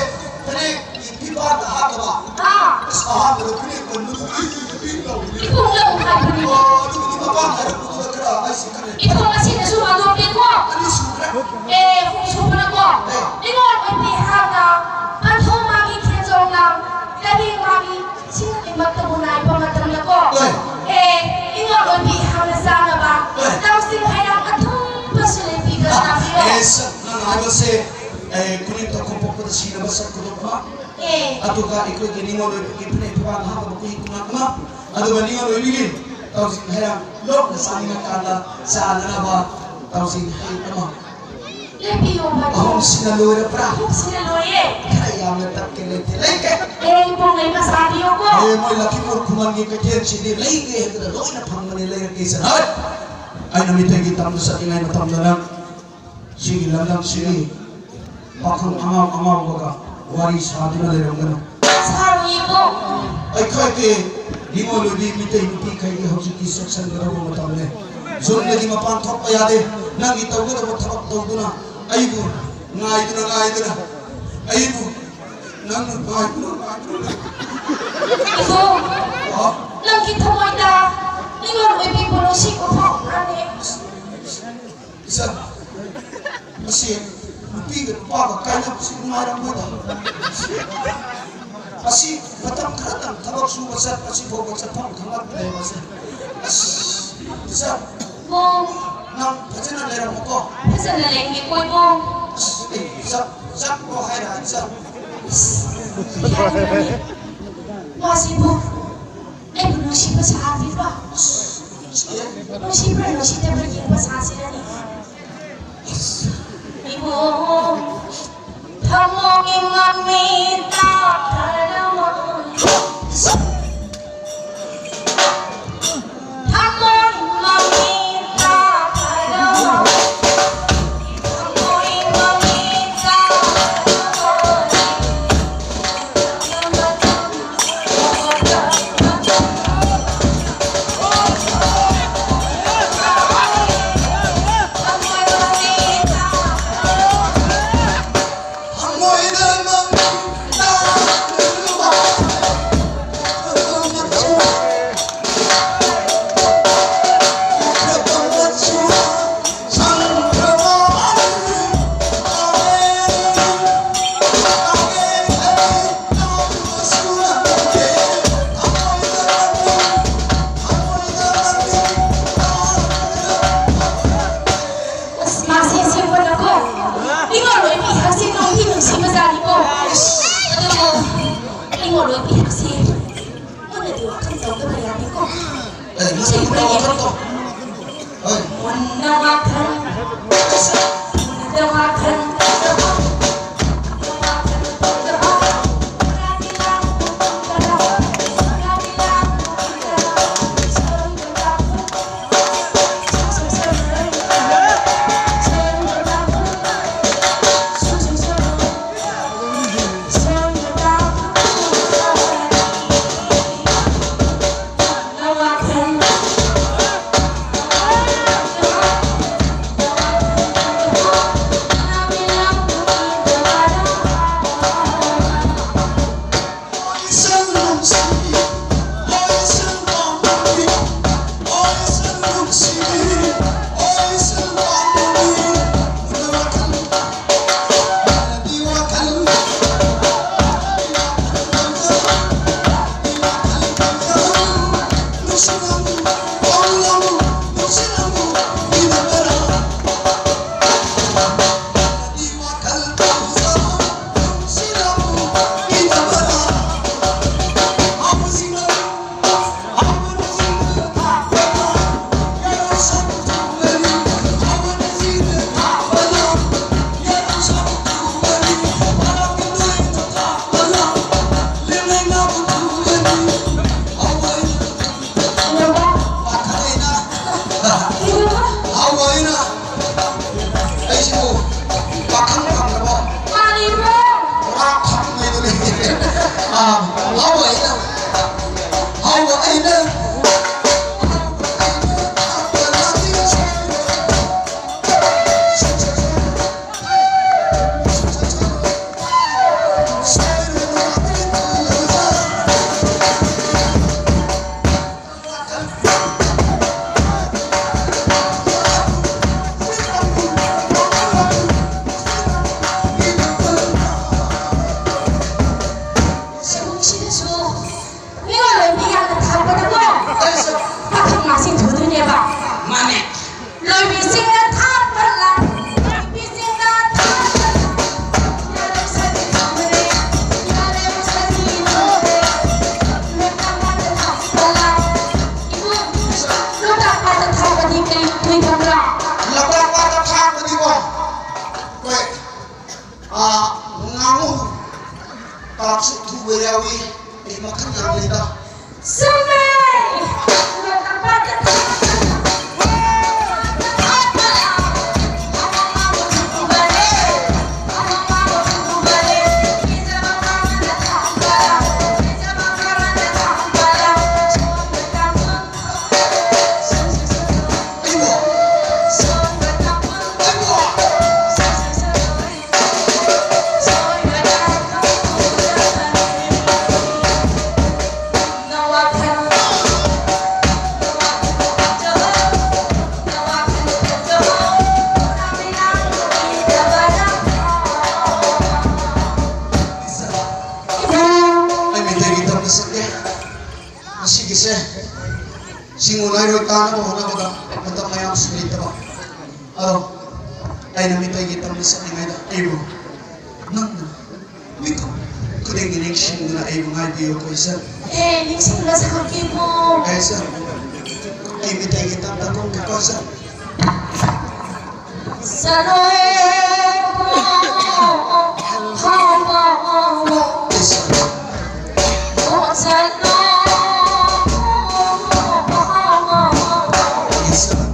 ꯐꯅꯦꯛ ꯐꯤꯕꯥꯛꯇ ꯍꯥꯞꯅꯕ꯫ ꯑꯥ꯫ ꯑꯁ, ꯑꯍꯥꯟꯕꯗ ꯐꯅꯦꯛ ꯄꯟꯕꯗꯨ ꯑꯩ ꯄꯤꯛ ꯂꯥꯎꯔꯤꯅꯦ꯫ ꯏꯄꯨꯡ ꯂꯧ ꯍꯥꯏꯕꯅꯤ꯫ ꯑꯣ, ꯑꯗꯨꯒꯤꯗꯤ ꯃꯄꯥꯟ ꯍꯥꯏꯔꯛꯄꯗꯨꯗ ꯈꯔ ꯑꯩꯁꯦ ꯈꯜꯂꯦ꯫ ꯏꯄꯨꯡ ꯑꯁꯤꯅꯁꯨ ꯍꯟꯗꯣꯛꯇꯦꯀꯣ꯫ ꯑꯅꯤ ꯁꯨꯈ꯭ꯔꯦ꯫ ꯑꯦ, ꯑꯍꯨꯝ ꯁꯨꯕꯅꯀꯣ꯫ ꯑꯦ꯫ ꯏꯉꯣꯜ ꯑꯣꯏꯕꯤ ꯍꯥꯟꯅ ꯄꯟꯊꯧ ꯃꯥꯒꯤ ꯈꯦꯟꯖꯣꯡꯅ ꯇꯔꯦꯡ ꯃꯥꯒꯤ ꯁꯤꯡ ꯏꯃꯛꯇꯕꯨ ꯅꯥꯏꯕ ꯃꯇꯝꯗꯀꯣ꯫ ꯍꯣꯏ꯫ ꯑꯦ, ꯏꯉꯣꯜ ꯑꯣꯏꯕꯤ ꯍꯥꯟꯅ ꯆꯥꯅꯕ ꯍꯣꯏ꯫ ꯂꯧꯁꯤꯡ ꯍꯩꯔꯥꯡ ꯑꯊꯨꯝꯕꯁꯨ ꯂꯩꯕꯤꯒ ꯆꯥꯕꯤꯌꯣ꯫ ꯑꯦ, ꯁꯛ ꯅꯪ ꯍꯥꯏꯕꯁꯦ, ꯑꯦ, ꯈꯨꯅꯤꯡ ꯇꯧꯈꯣꯡ ꯄꯣꯛꯄꯗ ꯁꯤꯅꯕ ꯁꯛ ꯈꯨꯗꯣꯛꯄ꯫ ꯑꯦ꯫ ꯑꯗꯨꯒ ꯑꯩꯈꯣꯏꯒꯤ ꯅꯤꯉꯣꯜ ꯑꯣꯏꯕꯒꯤ ꯐꯅꯦꯛ ꯅꯍꯥ ꯑꯣꯏꯕ ꯑꯩꯈꯣꯏꯒꯤ ꯈꯨꯡꯒꯪ ꯑꯃ, ꯑꯗꯨꯒ ꯅꯤꯉꯣꯜ ꯑꯣꯏꯕꯤꯒꯤ ꯇꯧꯁꯤꯡ ꯍꯩꯔꯥꯡ ꯂꯣꯛꯅ ꯆꯥꯅꯤꯡꯉꯀꯥꯟꯗ ꯆꯥꯅꯅꯕ ꯇꯧꯁꯤꯡ ꯍꯩ ꯑꯃ꯫ ꯂꯦꯞꯄꯤꯌꯣ, ꯃꯗꯨ꯫ ꯑꯍꯨꯝꯁꯤꯅ ꯂꯣꯏꯔꯕ꯭ꯔꯥ? ꯑꯍꯨꯝꯁꯤꯅ ꯂꯣꯏꯌꯦ꯫ ꯈꯔ ꯌꯥꯝꯅ ꯇꯞꯀꯦ ꯂꯩꯇꯦ, ꯂꯩꯀꯦ꯫ ꯑꯦ, ꯏꯕꯨꯡ, ꯑꯩ ꯃꯆꯥ ꯄꯤꯌꯣꯀꯣ꯫ ꯑꯦ, ꯃꯣꯏ ꯂꯛꯈꯤꯄꯨꯔ ꯈꯨꯃꯟꯒꯤ ꯀꯩꯊꯦꯜꯁꯤꯗꯤ ꯂꯩꯒꯦ ꯍꯥꯏꯕꯗ ꯂꯣꯏꯅ ꯐꯪꯕꯅꯤ, ꯂꯩꯔꯛꯀꯦ ꯁꯅꯥ꯫ ꯑꯩꯅ ꯃꯤꯇꯩꯒꯤ ꯇꯝꯗ ꯆꯠꯂꯤꯉꯩ ꯃꯇꯝꯗ ꯅꯪ ꯁꯤꯒꯤ ꯂꯝꯗꯝꯁꯤꯒꯤ ꯄꯥꯈꯪ ꯑꯉꯥꯎ ꯑꯉꯥꯎꯕꯒ ꯋꯥꯔꯤ ꯁꯥꯗꯨꯅ ꯂꯩꯔꯝꯒꯅꯨ꯫ ꯁꯥꯔꯣꯏ, ꯏꯕꯨꯡ꯫ ꯑꯩꯈꯣꯏꯒꯤ ꯅꯤꯉꯣꯜ ꯑꯣꯏꯕꯤ ꯃꯤꯇꯩ ꯅꯨꯄꯤꯈꯩꯒꯤ ꯍꯧꯖꯤꯛꯇꯤ ꯆꯦꯛꯁꯤꯟꯒꯗꯧꯕ ꯃꯇꯝꯅꯦ꯫ ꯌꯨꯝꯗꯒꯤ ꯃꯄꯥꯟ ꯊꯣꯛꯄ ꯌꯥꯗꯦ꯫ ꯅꯪꯒꯤ ꯇꯧꯒꯗꯕ ꯊꯕꯛ ꯇꯧꯗꯨꯅ ꯑꯩꯕꯨ ꯉꯥꯏꯗꯨꯅ, ꯉꯥꯏꯗꯨꯅ, ꯑꯩꯕꯨ ꯅꯪꯅ ꯉꯥꯏꯗꯨꯅ, ꯉꯥꯏꯗꯨꯅ ꯂꯩ꯫ ꯏꯕꯨꯡ, ꯍꯥ? ꯅꯪꯒꯤ ꯊꯃꯣꯏꯗ ꯅꯤꯉꯣꯜ ꯑꯣꯏꯕꯤꯕꯨ ꯅꯨꯡꯁꯤꯕ ꯐꯥꯎꯕ꯭ꯔꯅꯦ? ꯏꯆꯟ, ꯃꯁꯤ ꯅꯨꯄꯤꯒ ꯅꯨꯄꯥꯒ ꯀꯥꯏꯅꯕꯁꯤ ꯅꯨꯡꯉꯥꯏꯔꯝꯃꯣꯏꯗ꯫ ꯃꯁꯤ ꯃꯇꯝ ꯈꯔꯗꯪ ꯊꯕꯛ ꯁꯨꯕ ꯆꯠꯄꯁꯤ ꯐꯥꯎꯕ ꯆꯠꯐꯝ ꯈꯪꯂꯛꯇ꯭ꯔꯦ ꯃꯁꯤ꯫ ꯑꯁ, ꯏꯆꯟ, ꯏꯕꯨꯡ꯫ ꯅꯪ ꯐꯖꯅ ꯂꯩꯔꯝꯃꯨꯀꯣ꯫ ꯐꯖꯅ ꯂꯩꯒꯦꯀꯣ, ꯏꯕꯨꯡ꯫ ꯑꯁ, ꯑꯩ ꯆꯠ-, ꯆꯠꯈ꯭ꯔꯣ ꯍꯥꯏꯔ ꯏꯆꯟ꯫ ꯑꯁ, ꯌꯥꯔꯝꯃꯅꯤ꯫ ꯃꯥꯁꯤꯕꯨ ꯑꯩꯕꯨ ꯅꯨꯡꯁꯤꯕ ꯁꯥꯕꯤꯕ꯫ ꯅꯨꯡꯁꯤꯕ꯭ꯔꯥ ꯅꯨꯡꯁꯤꯗꯕ꯭ꯔꯥ ꯌꯦꯡꯕ ꯁꯥꯁꯤꯔꯅꯦ? ꯏꯕꯨꯡ, ꯊꯃꯣꯒꯤ ꯃꯃꯤꯠꯇ ꯊꯔꯃꯣꯏ꯫ ꯊꯃꯣꯏ ꯃꯃꯤꯠꯇ ꯊꯔꯃꯣꯏ꯫ ꯊꯃꯣꯏ ꯃꯃꯤꯠꯇ ꯊꯔꯃꯣꯏ꯫ ꯑꯁ, ꯃꯥꯁꯦ ꯑꯁꯦꯡꯕꯅꯀꯣ, ꯏꯉꯣꯜ ꯑꯣꯏꯕꯤ ꯍꯥꯏꯁꯦ ꯅꯨꯡꯗꯤ ꯅꯨꯡꯁꯤꯕꯖꯥꯠꯅꯤꯀꯣ꯫ ꯑꯗꯨꯕꯨ ꯏꯉꯣꯜ ꯑꯣꯏꯕꯤ ꯍꯥꯏꯁꯦ ꯁꯤ ꯏꯕ꯭ꯔꯥ ꯌꯦꯡꯉꯣ꯫ ꯍꯣꯏ꯫ ꯃꯨꯟꯅ ꯋꯥꯈꯜ, ꯃꯨꯟꯅ ꯋꯥꯈꯜ꯫ ꯄꯥꯈꯪ ꯑꯣꯏꯅ ꯑꯩꯁꯤꯕꯨ ꯄꯥꯈꯪ ꯐꯪꯗ꯭ꯔꯕꯣ? ꯃꯥꯅꯤꯕ꯭ꯔꯣ? ꯄꯨꯔꯥ ꯐꯪꯉꯦꯗꯨꯅꯤ꯫ ꯑꯥ, ꯍꯥꯎ ꯑꯩꯅ, ꯍꯥꯎ ꯑꯩꯅ꯫ ꯁꯤꯗꯁꯨ ꯃꯤꯑꯣꯏꯕ ꯃꯤ ꯌꯥꯝꯅ ꯊꯥꯛꯄꯗꯀꯣ꯫ ꯑꯥ, ꯉꯥꯡꯉꯨ꯫ ꯇꯥꯛꯁꯨ ꯊꯨꯕ ꯌꯥꯎꯏ꯫ ꯑꯩ ꯃꯈꯜ ꯌꯥꯝ ꯂꯩꯗ꯫ ꯆꯨꯝꯃꯦ! ꯑꯩ ꯃꯩꯇꯩꯒꯤ ꯇꯝꯅ ꯁꯛꯀꯦ꯫ ꯉꯁꯤꯒꯤꯁꯦ ꯁꯤꯡꯉꯨ ꯂꯥꯏꯔꯣꯏ ꯇꯥꯅꯕ ꯍꯣꯠꯅꯕꯗ ꯃꯇꯝ ꯃꯌꯥꯝꯁꯨ ꯂꯩꯇꯕ꯫ ꯑꯗꯣ ꯑꯩꯅ ꯃꯤꯇꯩꯒꯤ ꯇꯝꯅ ꯆꯠꯂꯤꯉꯩꯗ ꯑꯩꯕꯨ ꯅꯪꯅ ꯃꯤꯀꯨꯞ ꯈꯨꯗꯤꯡꯒꯤ ꯅꯤꯡꯁꯤꯡꯗꯨꯅ ꯑꯩꯕꯨ ꯉꯥꯏꯕꯤꯌꯨ ꯀꯣ ꯏꯆꯟ꯫ ꯑꯦ, ꯅꯤꯡꯁꯤꯡꯕ ꯁꯥꯈꯤꯕꯣ꯫ ꯑꯩ ꯏꯆꯟ, ꯑꯩ ꯃꯤꯇꯩꯒꯤ ꯇꯝꯗ ꯀꯨꯝꯒꯦꯀꯣ ꯏꯆꯟ꯫ ꯆꯠꯂꯣꯍꯦ ꯏꯕꯨꯡꯉꯣ, ꯍꯥꯎꯕ ꯏꯆꯟ꯫ ꯑꯣ, ꯆꯠꯂꯣ꯫ ꯏꯆꯟ꯫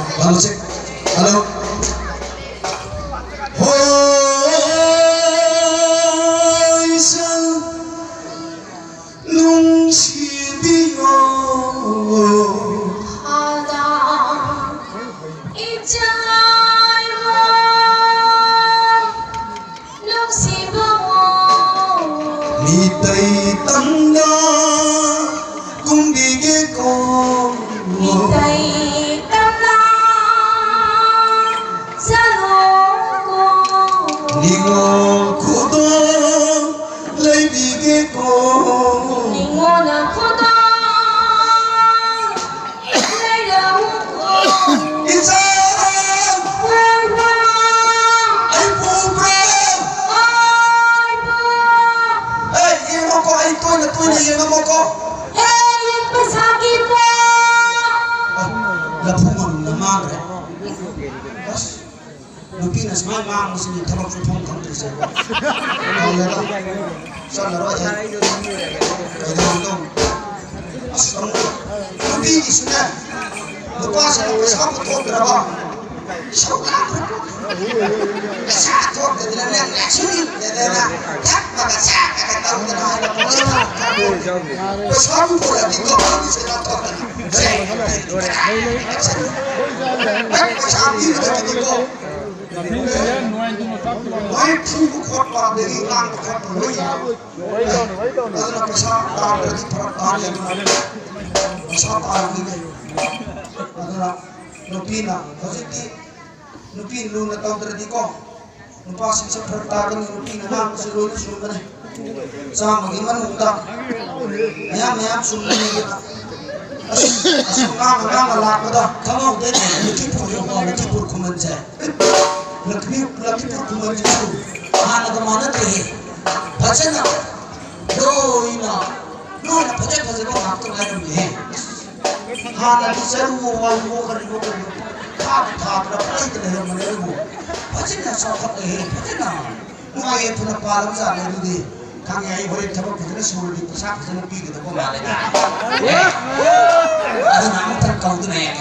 Hello, check. Hello. ꯍꯣꯏ, ꯏꯆꯜ ꯅꯨꯡꯁꯤꯕꯤꯌꯣ꯫ ꯍꯥꯗ ꯏꯆꯥꯏꯃ ꯅꯨꯡꯁꯤꯕ ꯃꯤꯇꯩ ꯇꯝꯅ ꯀꯨꯝꯕꯤꯒꯦꯀꯣ꯫ ꯃꯤꯇꯩ ꯇꯝꯅ ꯆꯠꯂꯣꯀꯣ꯫ ꯅꯤꯉꯣꯜ ꯈꯨꯗꯣꯜ ꯂꯩꯕꯤꯒꯦꯀꯣ꯫ ꯅꯤꯉꯣꯜꯅ ꯈꯨꯗꯣꯜ ꯂꯩꯔꯛꯎꯀꯣ꯫ ꯏꯆꯥ! ꯍꯣꯏ, ꯕꯥ꯫ ꯑꯩ ꯄꯨꯕ꯭ꯔꯣ? ꯍꯣꯏ, ꯕꯥ꯫ ꯑꯦ, ꯌꯦꯡꯉꯣꯀꯣ, ꯑꯩ ꯇꯣꯏꯅ ꯇꯣꯏꯅ ꯌꯦꯡꯉꯝꯃꯣꯀꯣ꯫ ꯑꯦ, ꯌꯦꯡꯕ ꯁꯥꯈꯤꯕ꯫ ꯑ, ꯂꯐꯨ ꯃꯔꯨꯝꯗ ꯃꯥꯡꯈ꯭ꯔꯦ꯫ ꯑꯁ꯫ ꯅꯨꯄꯤꯅ ꯁꯨꯃꯥꯏꯅ ꯉꯥꯡꯕꯁꯤꯅꯤ ꯊꯕꯛ ꯁꯨꯐꯝ ꯈꯪꯗ꯭ꯔꯤꯁꯦ꯫ ꯇꯜꯂꯦꯗ꯫ ꯆꯠꯂꯔꯣꯏ ꯑꯩ꯫ ꯀꯩꯗꯧꯔꯨꯗꯧꯅꯣ? ꯑꯁ, ꯑꯃꯨꯛ ꯅꯨꯄꯤꯒꯤꯁꯨꯅꯦ, ꯅꯨꯄꯥꯁꯤꯅ ꯄꯩꯁꯥ ꯄꯨꯊꯣꯛꯇ꯭ꯔꯕ꯫ ꯏꯁꯧ ꯂꯥꯡꯕ꯫ ꯄꯩꯁꯥ ꯊꯣꯛꯇꯗꯅꯅꯦ, ꯅꯦꯛꯁꯤꯟꯗꯅ, ꯊꯛꯄꯒ ꯆꯥꯕꯒ ꯇꯧꯗꯅ ꯍꯥꯏꯕ ꯄꯩꯁꯥ ꯄꯨꯊꯣꯛꯇꯅ꯫ ꯄꯩꯁꯥ ꯄꯨꯊꯣꯛꯑꯗꯤ ꯀꯣ, ꯅꯨꯄꯤꯁꯦ ꯂꯧꯊꯣꯛꯇꯅ꯫ ꯄꯩꯁꯥ ꯄꯤꯕꯗꯒꯤꯗꯤꯀꯣ꯫ ꯂꯣꯏ ꯐꯨꯕ ꯈꯣꯠꯄ ꯑꯗꯒꯤ ꯉꯥꯡꯕ ꯈꯣꯠꯄ ꯂꯣꯏ ꯌꯥꯎꯏ꯫ ꯑꯗꯨꯅ ꯄꯩꯁꯥ ꯇꯥꯟꯗ꯭ꯔꯗꯤ ꯐꯔꯛ ꯇꯥꯅꯤ꯫ ꯄꯩꯁꯥ ꯇꯥꯟꯕꯒꯤ ꯂꯩ꯫ ꯑꯗꯨꯅ ꯅꯨꯄꯤꯅ ꯍꯧꯖꯤꯛꯇꯤ ꯅꯨꯄꯤ ꯂꯨꯅ ꯇꯧꯗ꯭ꯔꯗꯤꯀꯣ, ꯅꯨꯄꯥꯁꯤꯡꯁꯦ ꯐꯔꯛ ꯇꯥꯒꯅꯤ꯫ ꯅꯨꯄꯤꯅ ꯉꯥꯡꯕꯁꯦ ꯂꯣꯏꯅ ꯆꯨꯝꯕꯅꯦ꯫ ꯆꯥꯝꯃꯒꯤ ꯃꯅꯨꯡꯗ ꯃꯌꯥꯝ ꯃꯌꯥꯝ ꯆꯨꯝꯕꯅꯦ꯫ ꯑꯗꯨꯅ ꯑꯁ, ꯑꯁꯨꯝ ꯉꯥꯡꯅ ꯉꯥꯡꯅ ꯂꯥꯛꯄꯗ ꯈꯪꯍꯧꯗꯦꯅꯦ, ꯂꯛꯈꯤꯄꯨꯔ ꯌꯧꯕ ꯂꯛꯈꯤꯄꯨꯔ ꯈꯨꯃꯟꯁꯦ꯫ ꯂꯛꯈꯤ-, ꯂꯛꯈꯤꯄꯨꯔ ꯈꯨꯃꯟꯁꯤꯁꯨ ꯍꯥꯟꯅꯒ ꯃꯥꯟꯅꯗ꯭ꯔꯦꯍꯦ꯫ ꯐꯖꯅ ꯂꯣꯏꯅ, ꯂꯣꯏꯅ ꯐꯖ ꯐꯖꯕ ꯉꯥꯛꯇ ꯉꯥꯏꯔꯝꯃꯦꯍꯦ꯫ ꯍꯥꯟꯅꯗꯤ ꯆꯔꯨ ꯋꯥꯔꯨ ꯀꯔꯤꯅꯣ ꯀꯔꯤꯅꯣ ꯊꯥꯗ ꯊꯥꯗꯅ ꯄꯪꯂꯩꯗ ꯂꯩꯔꯝꯕꯅꯦ, ꯑꯗꯨꯕꯨ ꯐꯖꯅ ꯆꯥꯎꯈꯠꯂꯦꯍꯦ, ꯐꯖꯅ꯫ ꯅꯨꯡꯉꯥꯏ ꯌꯥꯏꯐꯅ ꯄꯥꯜꯂꯕꯖꯥꯠꯅꯤ꯫ ꯑꯗꯨꯗꯤ ꯈꯪꯉꯦ, ꯑꯩ ꯍꯣꯔꯦꯟ ꯊꯕꯛ ꯐꯖꯅ ꯁꯨꯔꯗꯤ ꯄꯩꯁꯥ ꯐꯖꯅ ꯄꯤꯒꯗꯕ ꯃꯥꯜꯂꯦ꯫ ꯑꯗꯨꯅ ꯑꯃꯨꯛꯇꯪ ꯀꯧꯗꯨꯅ ꯍꯦꯛ